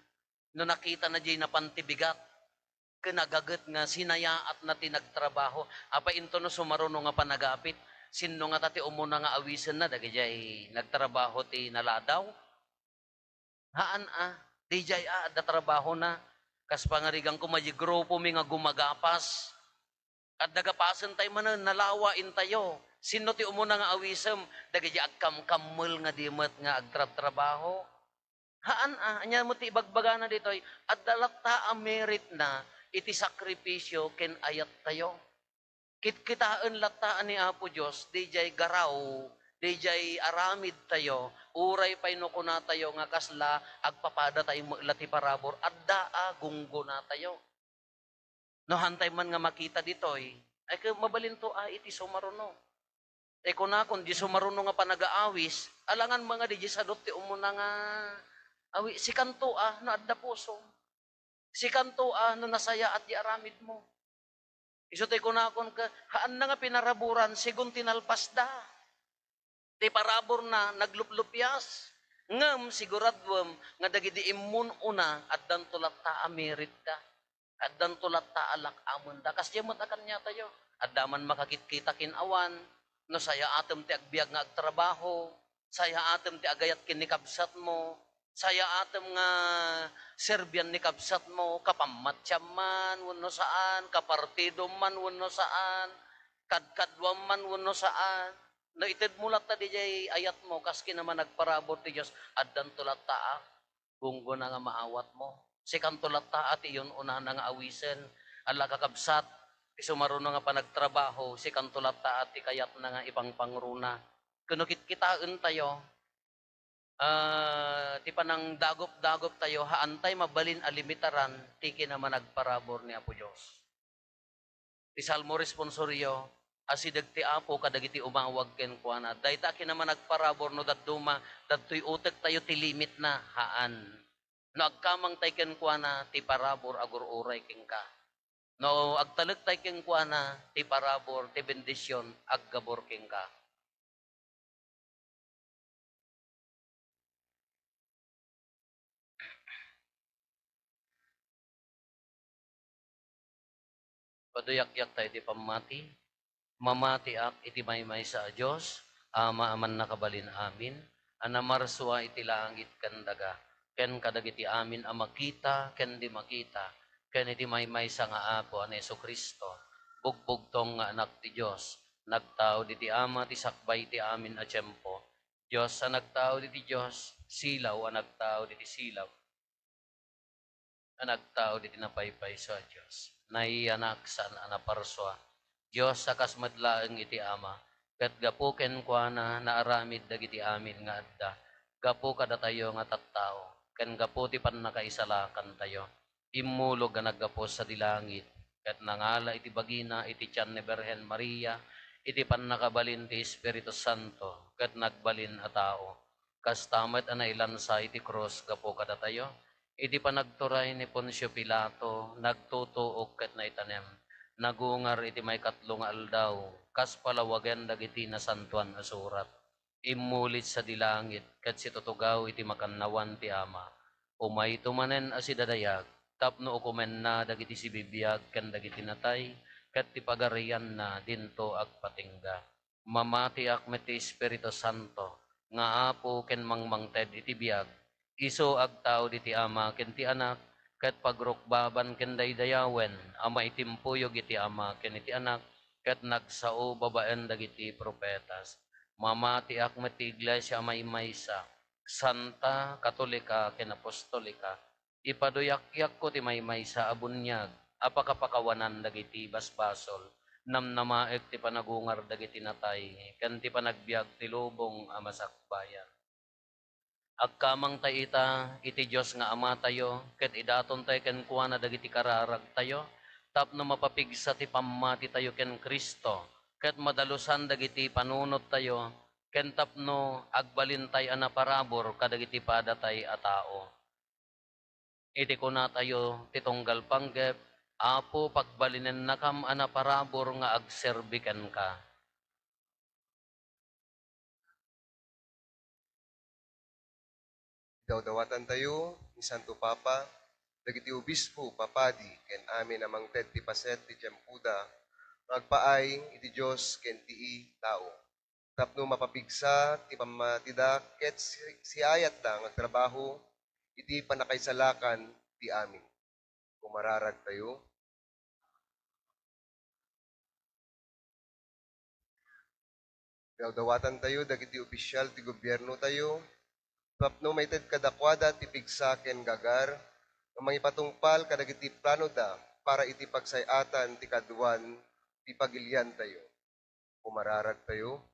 no nakitana diay napan ti bigat, ken agaget nga sinayaatna ti nagtrabaho. Apay, intono sumaruno nga panagapit, sinno ngata ti umuna nga awisenna? Dagijay nagtrabaho ti naladaw? Haan a, didiay a, adda trabahona. Kas pangarigan koma, di grupomi nga gumagapas. Adda gapasentayo manen, nalawa intayo. Sinno ti umuna nga awisem? Dagijay agkamkammel nga di met nga agtrabtrabaho. Haan a, ania met ti ibagbagana ditoy? Adda latta a meritna iti sakripisio ken ayattayo. Kitkitaen latta a ni Apo Dios, didiay garaw, didiay aramidtayo, uray pay no kunatayo nga kasla agpapadatayo met la ti parabur, adda a gunggonatayo. No haantay man nga makita ditoy, ay, ket mabalinto a iti sumaruno. Ay, kunakon, di sumaruno nga panagaawis, alangan nga didiay sadut ti umuna nga awi-, sikanto a, no adda puso. Sikanto a, no nasayaat di aramidmo. Isu ti kunakon ket, haanna nga pinaraburan, segun ti nalpasda. Ti paraburna, nagluplupias. Ngem siguraduem nga dagidi immun-una, addanto latta a meritda. Addanto latta a lak-amenda. Kasdiay met a kaniatayo. Adda man makakitkita ken awan. No sayaatem ti agbiag nga agtrabaho, sayaatem ti agayat ken ni kabsatmo, sayaatem nga serbian ni kabsatmo, kapamatiam man wenno saan, kapartidom man wenno saan, kadkaduam man wenno saan. No itedmo latta didiay ayatmo kas kinamanagparabur ti Dios, addanto latta a gunggona nga maawatmo. Sikanto latta a ti iyun-unana nga awisen. Ala, kakabsat, ti sumaruno nga panagtrabaho, sikanto latta a ti kayatna nga ipangpangruna. Ken no kitkitaentayo, ah, ti panangdagupdaguptayo, haantay mabalin a limitaran ti kinamanagparabur ni Apo Dios. Ti Salmo responsorio, asideg ti Apo kadagiti umawag kenkuana. Dayta a kinamanagparabur no dadduma, dadtoy utektayo ti limitna, haan. No agkamangtay kenkuana, ti parabur agur-uray kenka. No agtalektay kenkuana, ti parabur, ti bendision, aggabur kenka. Paduyakyak tayo ti pammati. Mamatiak iti maymaysa a Dios, Ama a mannakabalin amin, a namarsua iti langit ken daga, ken kadagiti amin a makita ken di makita, ken iti maymaysa nga Apo a ni Jesu-Cristo, bugbugtong nga Anak ti Dios, nagtao diti Ama ti sakbay ti amin a tiempo, Dios a nagtao diti Dios, silaw a nagtao diti silaw, a nagtao diti napaypayso a Dios. Naiyanak saan a naparsua. Dios a kas met laeng iti Ama, ket gapu kenkuana naaramid dagiti amin nga adda. Gapu kadatayo nga tattao, ken gapu ti pannakaisalakantayo, immulog a naggapu sadi langit, ket nangala iti bagina iti tian ni Birhen Maria, iti pannakabalin ti Espiritu Santo, ket nagbalin a tao. Kasta met a nailansa iti krus gapu kadatayo, iti panagturay ni Poncio Pilato, nagtutuok ket naitanem, nagungar iti maikatlo nga aldaw, kas palawagen dagiti Nasantoan a Surat. Immulit sadi langit, ket situtugaw iti makannawan ti Ama. Umayto manen a sidadayag, tapno ukomenna dagiti sibibiag ken dagiti natay, ket ti Pagarianna dinto agpatingga. Mamatiak met ti Espiritu Santo, nga Apo ken mangmangted iti biag, isu agtaud iti Ama ken ti Anak, ket pagrukbaban ken daydayawen a maitimpuyog iti Ama ken iti Anak, ket nagsao babaen dagiti profetas. Mamatiak met ti iglesia a maymaysa, santa, katolika, ken apostolika. Ipaduyakyakko ti maymaysa a buniag a pakapakawanan dagiti basbasol, namnamaek ti panagungar dagiti natay, ken ti panagbiag ti lubong a masakbayan. Agkamangtay ita iti Dios nga Amatayo, ket idatontay kenkuana dagiti kararagtayo, tapno mapapigsa ti pammatitayo ken Cristo, ket madalusan dagiti panunottayo, ken tapno agbalintay a naparabur kadagiti padatay a tao. Iti kunatayo ti tunggal panggep, Apo, pagbalinennakam a naparabur nga agserbi kenka. Idawdawatantayo ni Santo Papa, dagiti obispo, papadi, ken amin a mangted ti paset ti tiempoda, nga agpaay iti Dios ken ti tao, tapno mapapigsa ti pammatida ket si-, siayatda nga agtrabaho iti pannakaisalakan ti amin. Kumararagtayo. Dawdawatantayo dagiti ofisial ti gobiernotayo, tapno maited kadakuada ti pigsa ken gagar nga mangipatungpal kadagiti planoda para iti pagsay-atan ti kaduan ti pagiliantayo. Kumararagtayo.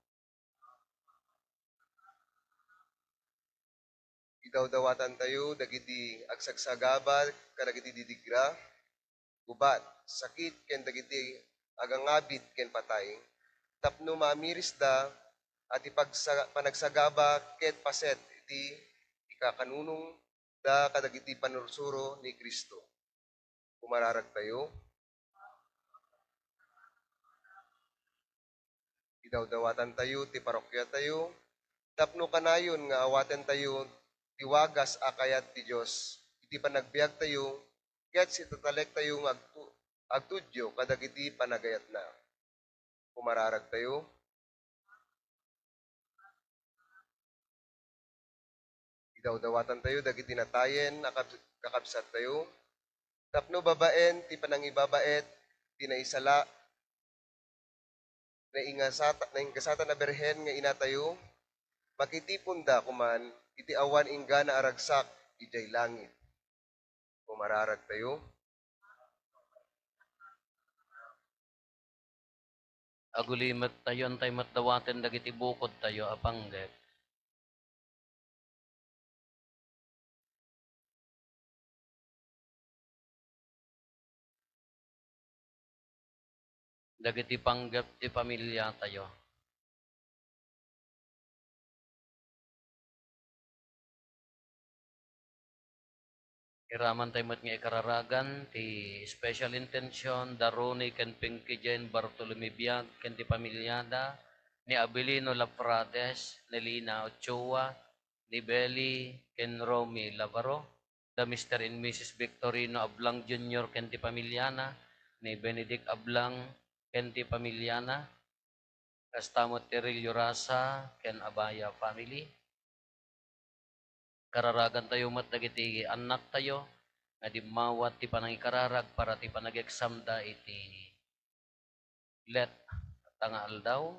Idawdawatantayo dagiti agsagsagaba kadagiti didigra, gubat, sakit, ken dagiti agangabit ken patay, tapno maamirisda a ti pagsa-, panagsagaba ket paset iti ikakanunongda kadagiti pannursuro ni Cristo. Kumararagtayo. Idawdawatantayo ti parokiatayo tapno kanayon nga awatentayo ti wagas a kayat ti Dios iti panagbiagtayo ket sitatalektayo nga agtu-, agtudyo kadagiti panagayatna. Kumararagtayo. Idawdawatantayo dagiti natayen a kab-, kakabsattayo, tapno babaen ti panangibabaet ti naisala-, naingasata-, naingasatan a Birhen nga inatayo, makitiponda koman iti awan inggana a ragsak idiay langit. Kumararagtayo. Agulimettayo, intay met dawaten dagiti bukodtayo a panggep. Dagiti panggep ti pamiliatayo. Iramantay met nga ikararagan ti special intention da Ronnie ken Pinky Jane Bartolome Biag ken ti pamiliada, ni Abilino Lafrades, ni Lina Ochoa, ni Belly ken Romy Lavaro, da Mister and Missus Victorino Ablang Junior ken ti pamiliana, ni Benedict Ablang ken ti pamiliana, kasta met ti Rillo Rasa ken Abaya family. Kararagantayo met dagiti annaktayo nga dimmawat ti panangikararag para ti panag-examda iti let ta nga aldaw.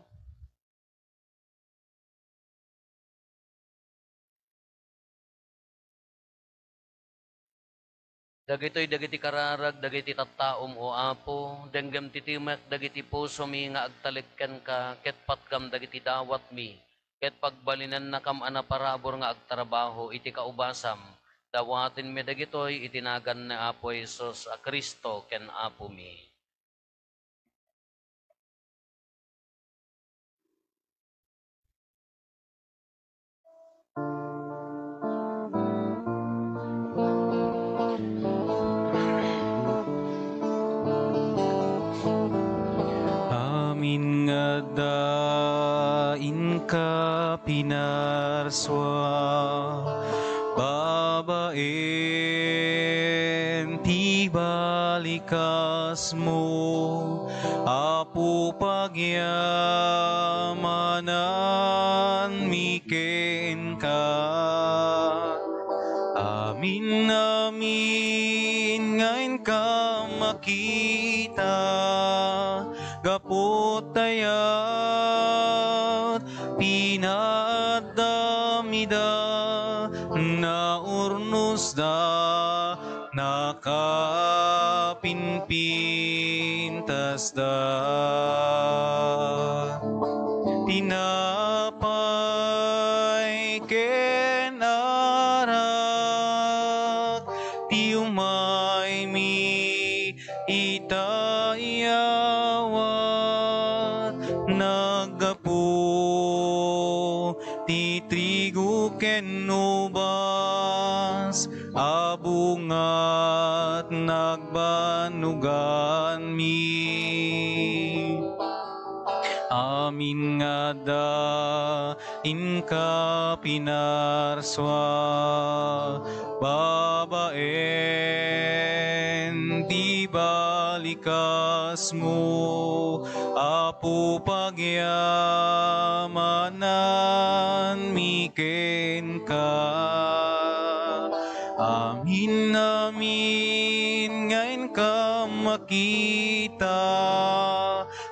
Dagitoy dagiti kararag dagiti tattaom, O Apo, denggem ti timek dagiti pusomi nga agtalek kenka, ket patgam dagiti dawatmi, ket pagbalinennakam a naparabur nga agtrabaho iti kaubasam. Dawatenmi dagitoy iti nagan ni Apo Jesus a Cristo ken Apomi. Amin nga adda inka pinarsua, babaen ti balikasmo, Apo, pagyamananmi kenka. Amin, amin. inka makita, gapu ta ayat, pinaaddam ida, naurnosda, nakapinpintasda. Tinapay ken arak, ti umaymi ita iyawat, naggapu ti trigo ken ubas a bungat nagbannuganmi. Amin nga adda inka pinarsua, babaen ti balikasmo, Apo, pagyamananmi kenka. Amin, amin nga inka makita,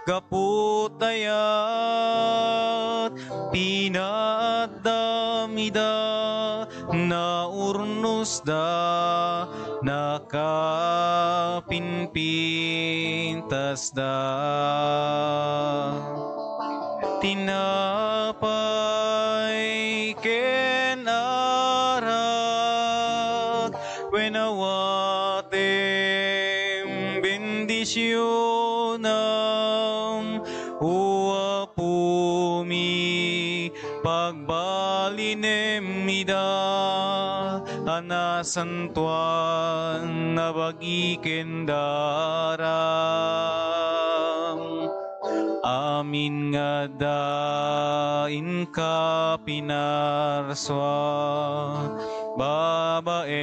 gapu ta ayat, pinaaddam ida, naurnosda, nakapinpintasda. Tinapay ken arak, wen awatem bendisionam, O Apomi, pagbalinem ida a nasantoan a bagi ken daram. Amin nga adda inka pinarsua, babaen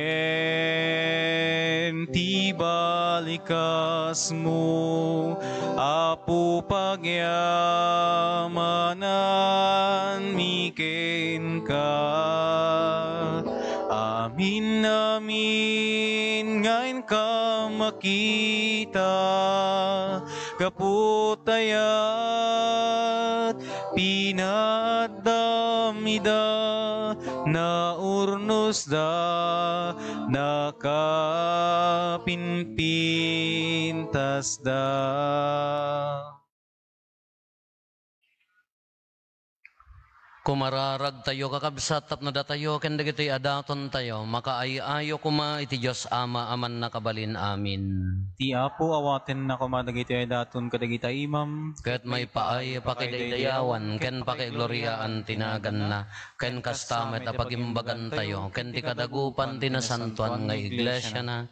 ti balikasmo, Apo, pagyamananmi kenka. Amin, amin nga inka makita, gapu ta ayat, pinaaddam ida, naurnosda, nakapinpintasda. Kumararagtayo, kakabsat, tapno datayo ken dagitoy a datontayo makaay-ayo koma iti Dios Ama a Mannakabalin. Amin. Ti Apo awatenna koma dagitoy a daton kadagita imam, ket maipaay a pakidaydayawan ken pakigloriaan ti naganna, ken kasta met a pagimbagantayo ken ti kadagupan ti nasantoan nga iglesiana.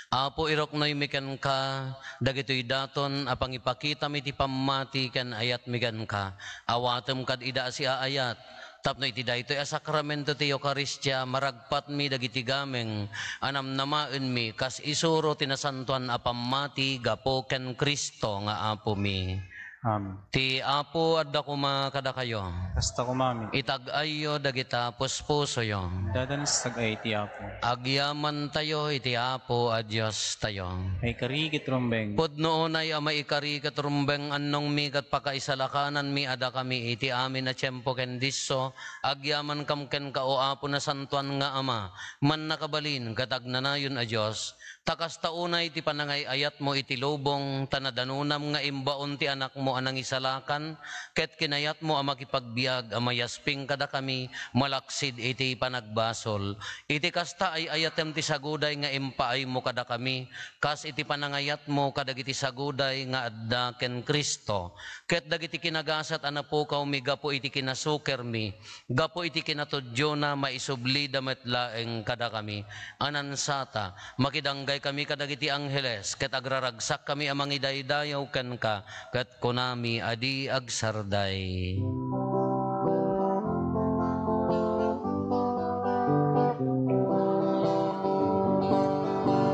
Apo, iruknoymi kenka dagitoy daton a pangipakitami ti pammati ken ayatmi kenka. Awatem kad ida a siaayat, tapno iti daytoy a sakramento ti Eukaristia, maragpatmi dagiti gameng a namnamaenmi kas isuro ti nasantoan a pammati gapu ken Cristo nga Apomi. Amen. Ti Apo adda koma kadakayo. Kasta koma met. Itag-ayyo dagita puspusoyo. Adda dagiti sag-ay ti Apo. Agyamantayo iti Apo a Diostayo. Maikari ket rumbeng. Pudno unay a maikari ket rumbeng, annongmi ket pakaisalakananmi a dakami iti amin a tiempo ken disso, agyamankam kenka, O Apo, nasantoan nga Ama, mannakabalin ket agnanayon a Dios. Ta kasta unay ti panangay-ayatmo iti lubong, ta nadanonam nga imbaon ti Anakmo a nangisalakan, ket kinayatmo a makipagbiag a mayasping kadakami malaksid iti panagbasol. Iti kasta, ay-ayatem ti saguday nga impaaymo kadakami, kas iti panangayatmo kadagiti saguday nga adda ken Cristo. Ket dagiti kinagasat a napukawmi gapu iti kinasukermi, gapu iti kinatudiona, maisublida met laeng kadakami. Anansata, makidanggay kami kadagiti angheles, ket agraragsak kami a mangidaydayaw kenka, ket kunami a di agsarday.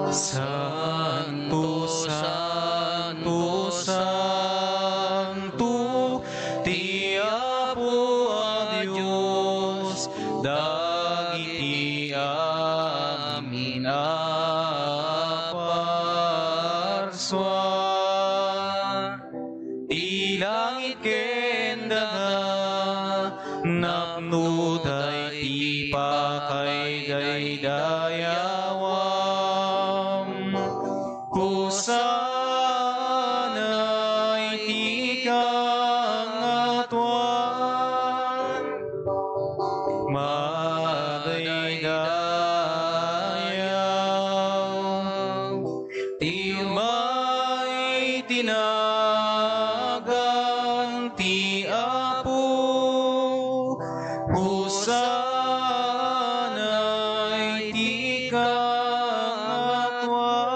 Santo, santo, santo, ti Apo a Dios, dagiti amin a Ti langit ken daga, napnoda iti pakaidaydayawam. Hosanna iti kangatoan. Madaydayaw ti umay ti nagan ti Apo. Hosanna iti kangatoan.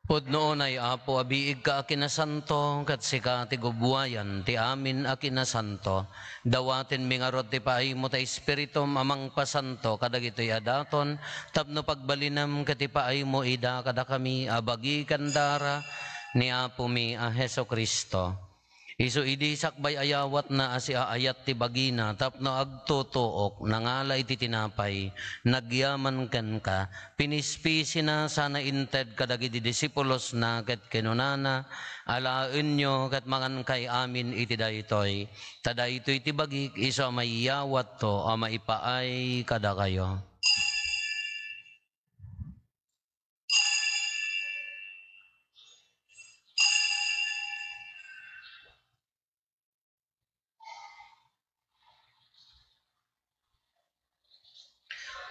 Pudno unay, Apo, a biigka a kinasanto, ket sika ti gubbuayan ti amin a kinasanto. Dawatenmi ngarud ti paaymo ta Espiritum a mangpasanto kadagitoy a daton, tapno pagbalinem ket ipaaymo ida kadakami a bagi ken dara ni Apomi a Jesu-Cristo. Isu idi sakbay a yawatna a siaayat ti bagina tapno agtutuok, nangala iti tinapay, nagyaman kenka, pinispisina sana inted kadagiti disipulosna ket kinunana, "Alaenyo ket mangankay amin iti daytoy, ta daytoy ti bagik isu a maiyawatto a maipaay kadakayo."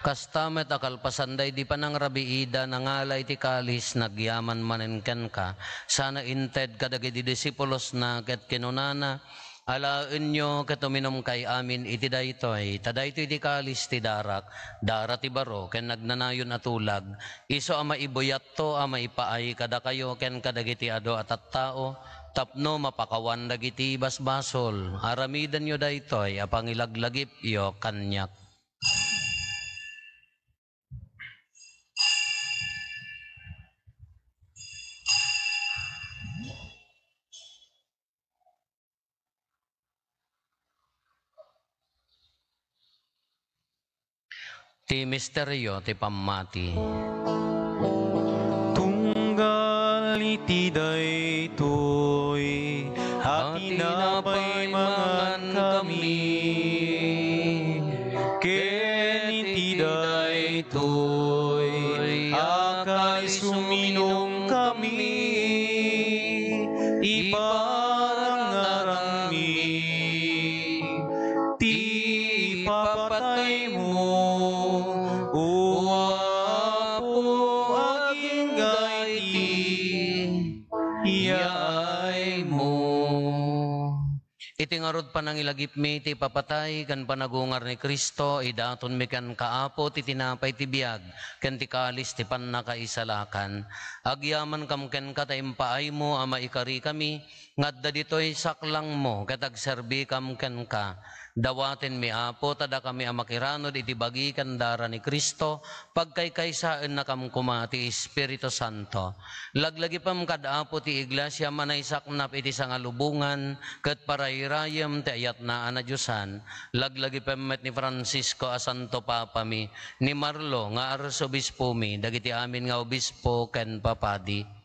Kasta met a kalpasan daydi panangrabiida, nangala iti kalis, nagyaman manen kenka, sana inted kadagiti disipulosna ket kinunana, "Alaenyo ket uminumkay amin iti daytoy, ta daytoy ti kalis ti darak, dara ti baro ken nagnanayon a tulag, isu a maibuyatto a maipaay kadakayo ken kadagiti adu a tattao, tapno mapakawan dagiti basbasol. Aramidenyo daytoy a pangilaglagipyo kaniak." Ti misterio ti pammati. Tunggal iti daytoy a tinapay mangankami, ken iti daytoy a kalis uminumkami, iparangarangmi ti ipapataymo, O Apo, agingga iti yaaymo. Iti ngarud panangilagipmi ti ipapatay ken panagungar ni Cristo, idatonmi kenka, Apo, ti tinapay ti biag ken ti kalis ti pannakaisalakan. Agyamankam kenka ta impaaymo a maikarikami nga adda ditoy saklangmo ket agserbikam kenka. Dawatenmi, Apo, ta dakami a makiranud iti bagi ken dara ni Cristo, pagkaykaysaennakam koma ti Espiritu Santo. Laglagipem kad Apo ti Iglesiam a naisaknap iti sangalubongan ket parayrayem ti ayatna a nadiosan. Laglagipem met ni Francisco a Santo Papami, ni Marlo nga Arsobispomi, dagiti amin nga obispo ken papadi.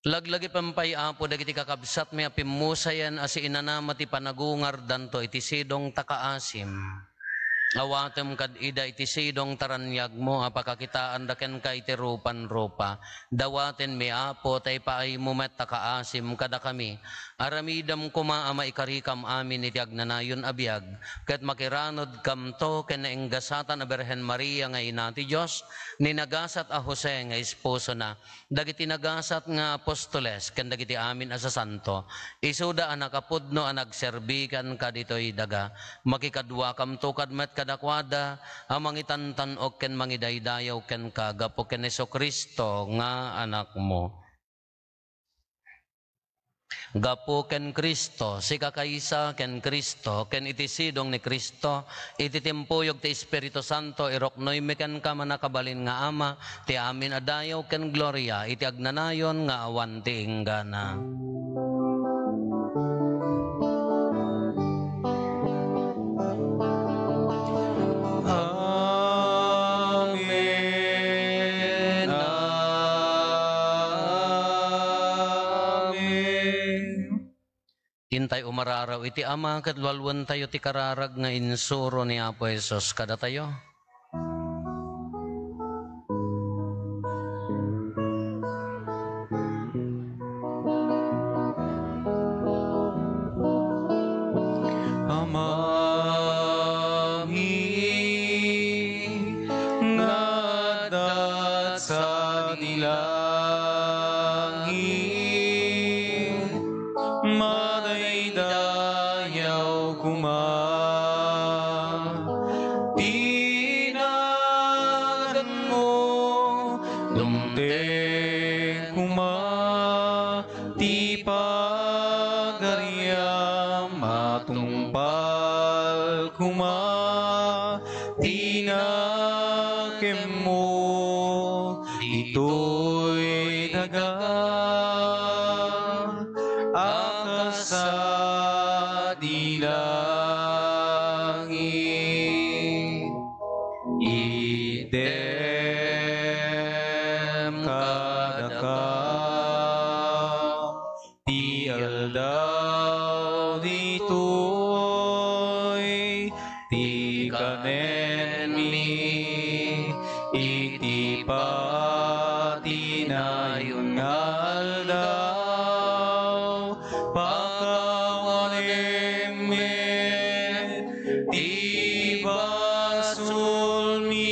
Laglagipem pay, Apo, dagiti kakabsatmi a pimmusayen a siinanama ti panagungardanto iti sidong ta kaasim. Awatem kad ida iti sidong ta raniagmo a pakakitaanda kenka iti rupan-rupa. Dawatenmi, Apo, ta ipaaymo met ta kaasim kadakami. Aramidem koma a maikarikam amin iti agnanayon a biag, ket makiranudkamto ken nainggasatan a Birhen Maria nga Ina ti Dios, ni nagasat a Jose nga esposona, dagiti nagasat nga apostoles ken dagiti amin a sasanto, isuda a nakapudno a nagserbi kenka ditoy daga. Makikaduakamto kad met kadakuada a mangitantan-ok ken mangidaydayaw kenka gapu ken Jesu-Cristo nga Anakmo. Gapu ken Cristo, sikakaysa ken Cristo, ken iti sidong ni Cristo, iti timpuyog ti Espiritu Santo, iruknoymi kenka, mannakabalin nga Ama, ti amin a dayaw ken gloria iti agnanayon nga awan ti inggana. Amen. Intay umararaw iti Ama ket lualuentayo ti kararag nga insuro ni Apo Jesus kadatayo. Amami nga adda sadi langit, madaydayaw koma ti naganmo, dumteng koma ti pagariam, matungpal koma ti nakemmo ditoy daga a kasadi langit. Itdem kadakam ti aldaw ditoy, ti kanenmi iti patinayon nga aldaw. Pakawanem met ti basolmi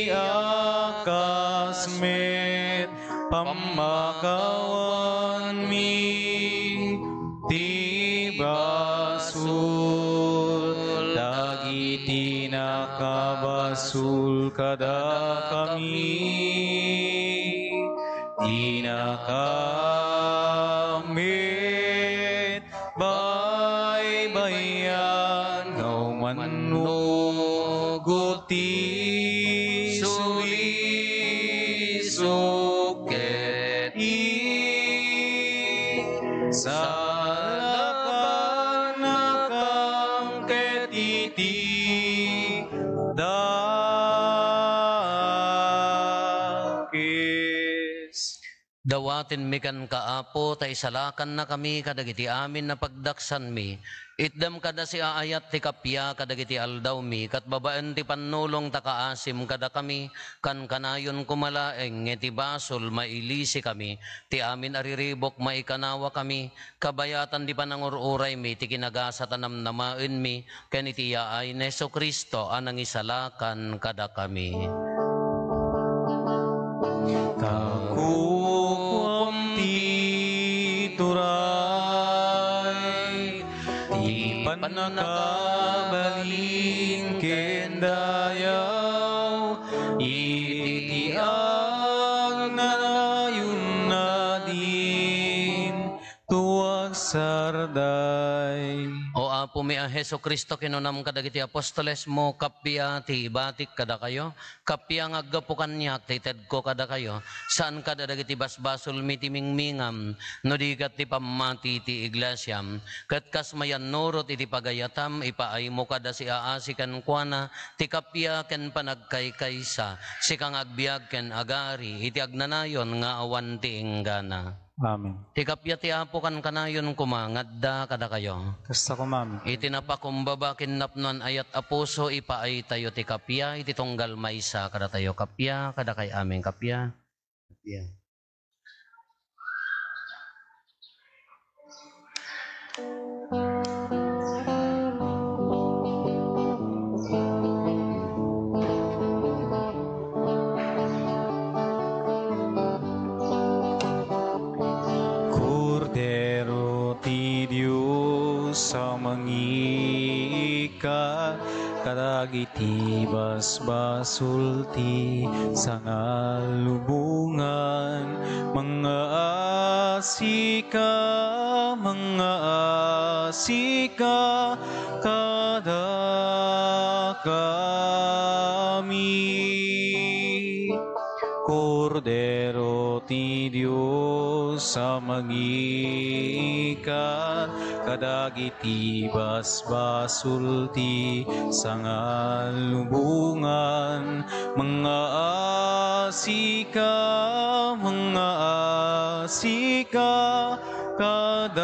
a kas met pammakawanmi ti basol dagiti nakabasol kadakami. Dinakam met baybay-an nga umannugot ti sulisok ket isalakannakam ket iti dakes. Dawatenmi kenka, Apo, ta isalakannakami kadagiti amin a pagdaksanmi. Itdem kada siaayat ti kappia kadagiti aldawmi, ket babaen ti pannulong ta kaasim kadakami, kankanayon koma laeng nga iti basol mailisikami, ti amin a riribuk maikanawakami, kabayatan ti panangur-uraymi ti kinagasat a namnamaenmi, ken iti yaay ni Jesu-Cristo a nangisalakan kadakami. Ta kukuam ti turay, ti pannakabalin ken dayaw, iti agnanayon nadin tuag sarday. O Apomi a Jesu-Cristo, kinunam kadagiti apostolesmo, kappia ti ibatik kadakayo, kappia nga aggapu kaniak ti itedko kadakayo, saan kada dagiti basbasolmi ti mingmingam, no di ket ti pammati ti iglesiam. Ket kas mayannurot iti pagayatam, ipaaymo kada siaasi kenkuana ti kappia ken panagkaykaysa, sika nga agbiag ken agari iti agnanayon nga awan ti inggana. Amen. Ti kappia ti Apo kankanayon koma nga adda kadakayo. Kasta koma, amen. Iti napakumbaba ken napnoan ayat a puso, ipaaytayo ti kappia iti tunggal maysa kadatayo. Kappia, kadakay amin, kappia. Kappia. Kordero ti Dios a mangiikkat kadagiti basbasol ti sangalubongan, mangngaasika, mangngaasika kadakami. Kordero ti Dios a mangiikkat kadagiti basbasol ti sangalubongan, mangngaasika, mangngaasika kadakami.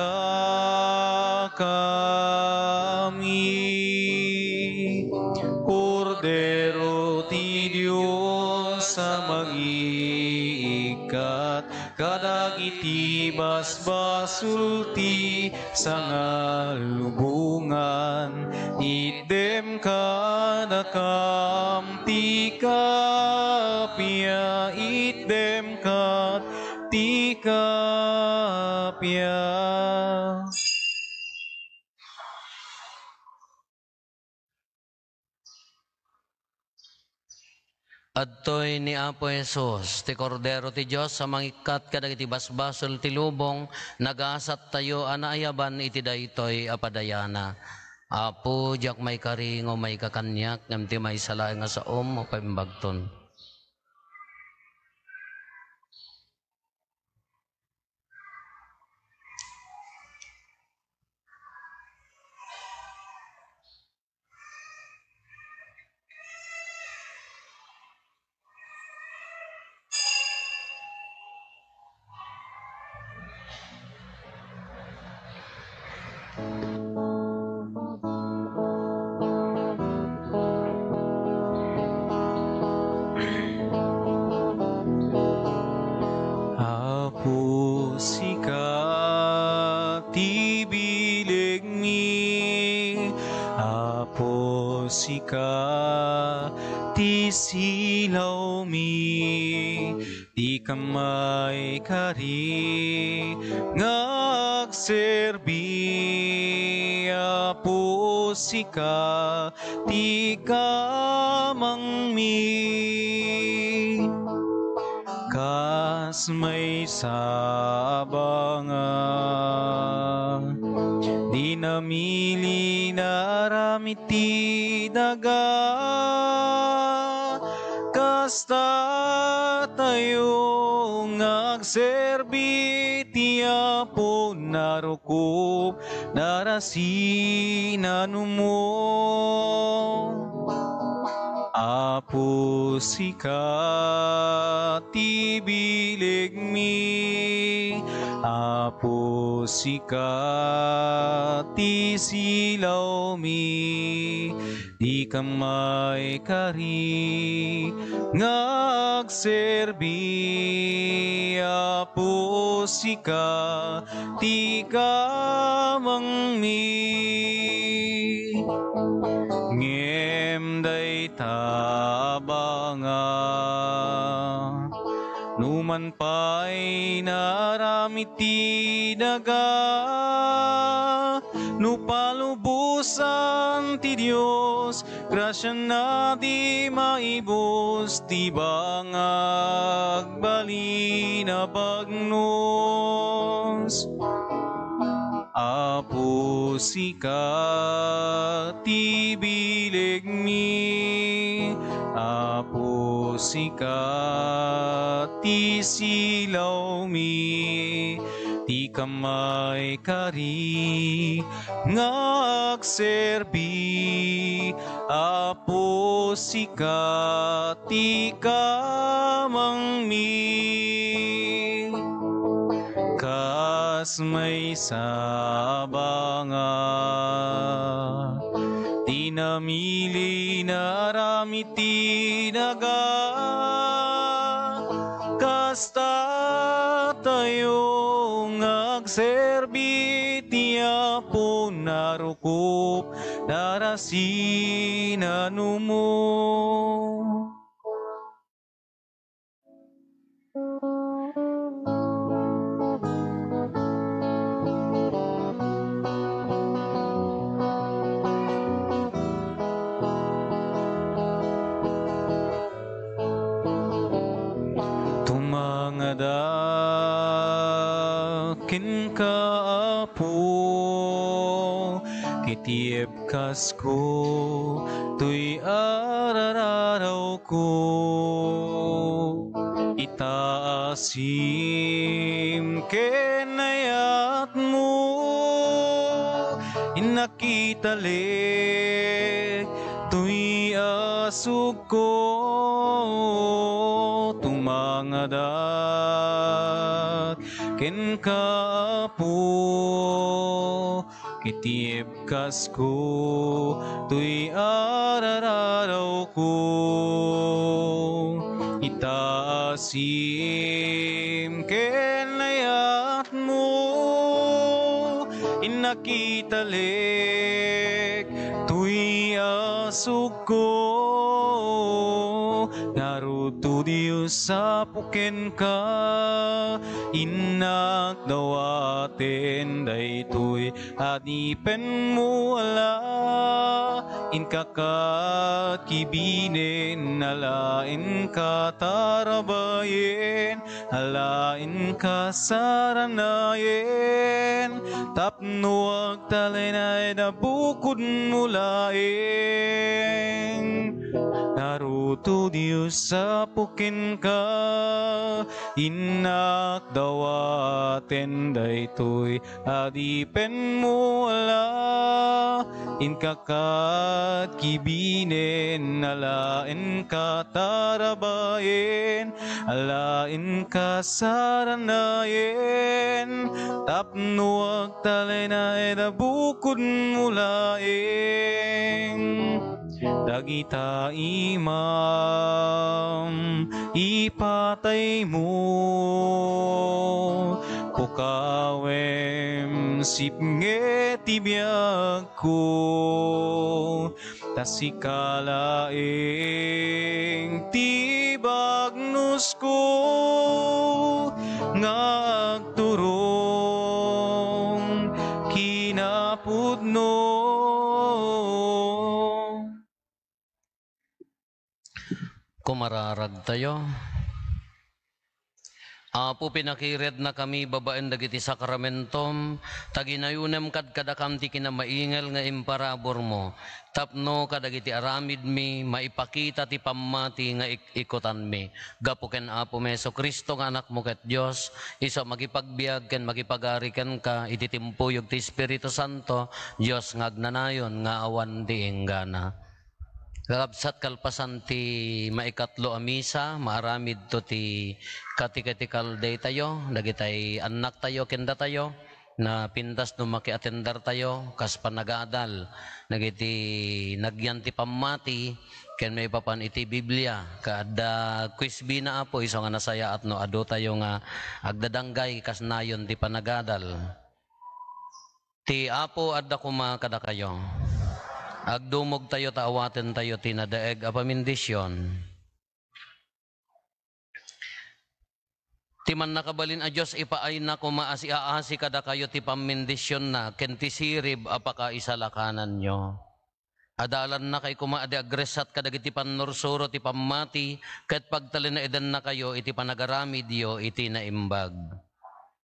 kami. Kordero ti Dios a mangiikkat kadagiti basbasol ti sangalubongan, itdem kadakam ti kappia, itdem kad ti kappia. Adtoy ni Apo Jesus, ti Kordero ti Dios a mangikkat kadagiti basbasol ti lubong, nagasattayo a naayaban iti daytoy a padayana. Apo, diak maikari nga umayka kaniak, ngem ti maysa laeng a saom, mapaimbagton. Apo, sika ti bilegmi. Apo, sika ti silawmi. Dika maikari nga agserbi, Apo, sika ti kamangmi. Kas maysa a banga, di namili na aramid ti daga. Kasta tayo nga agserbi ti Apo, narukop, narasi, nanumo. Apo, sika ti bilegmi. Apo, sika ti silawmi. Dika maikari nga agserbi, Apo, sika ti kamangmi. Ngem dayta a banga, numan pay naaramid ti daga, no palubosan ti Dios, grasiana di maibus ti banga agbalin a bagnos. Apo, sika ti bilegmi. Apo, sika ti silawmi. Dika maikari nga agserbi, Apo, sika ti kamangmi. Kas maysa a banga, di namili naaramid ti daga. Kasta tayo nga agserbi ti Apo, narukop, narasi, nanumo. Tumangadak kenka, Apo, ket ibkasko toy ar-arawko. Itaasim ken ayatmo, innak italek toy asugko. Tumangadak kenka, Apo, Iti ebkasko, toy ararawko, itaasim ken ayatmo, innak italek, toy asugko. Ngarud, O Dios, apo kenka, innak dawaten daytoy adipenmo, ala, inka kat kibinen, ala, inka tarabayen, ala, inka saranayen, tapno agtalinaed a bukodmo laeng. Ngarud, O Dios, apo kenka, innak dawaten daytoy adipenmo, ala, inka kat kibinen, ala, inka tarabayen, ala, inka saranayen, tapno agtalinaed a bukodmo laeng. Dagita imam, ipataymo, pukawem, sipnge ti biagko, ta sika laeng ti bagnosko nga agturong kinapudno. Kumararagtayo. Apo, pinakiridnakami babaen dagiti sakramentom, ta ginayonem kadkadakam ti kinamaingel nga imparaburmo, tapno kadagiti aramidmi maipakita ti pammati nga ik-ikutanmi. Gapu ken Apomi Jesu-Cristo nga Anakmo ket Dios, isu a makipagbiag ken makipagari kenka iti timpuyog ti Espiritu Santo, Dios nga agnanayon nga awan ti inggana. Kakabsat, kalpasan ti maikatlo a misa, maaramidto ti catechetical day tayo, dagitay annaktayo ken datayo, napintas no makiatendertayo, kas panagadal, dagiti nagyan ti pammati, ken maipapan iti Biblia, ket adda quiz bee na, Apo, isu nga nasayaat no adu tayo nga agdadanggay kas nayon ti panagadal. Ti Apo adda koma kadakayo. Agdumogtayo ta awatentayo ti nadaeg a pamendisyon. Ti Mannakabalin a Dios, ipaayna koma a siaasi kadakayo ti pammendisionna ken ti sirib a pakaisalakananyo. Adalannakay koma a di agressat kadagiti pannursuro ti pammati, ket pagtalinaedannakayo iti panagaramidyo iti naimbag.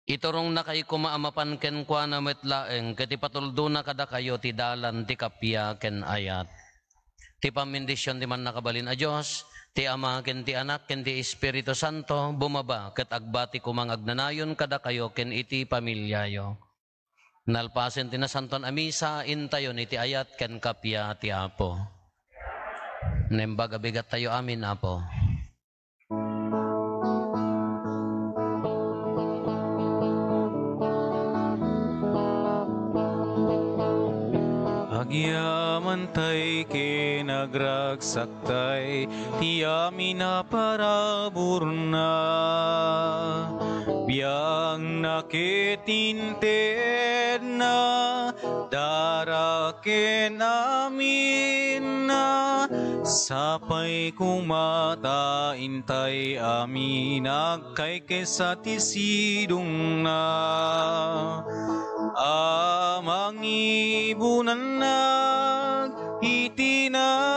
Iturongnakay koma a mapan kenkuana met laeng, ket ipatuldona kadakayo ti dalan ti kappia ken ayat. Ti pammendision ti Mannakabalin a Dios, ti Ama ken ti Anak ken ti Espiritu Santo, bumaba ket agbati koma nga agnanayon kadakayo ken iti familiayo. Nalpasen ti Nasantoan a Misa, intayon iti ayat ken kappia ti Apo. Naimbag a bigattayo amin, Apo. Agyamantay ken agragsaktay ti amin a paraburna. Biagna ket intedna, dara ken aminna, sapay koma ta intay amin agkaykaysa ti sidongna a mangibunannag iti na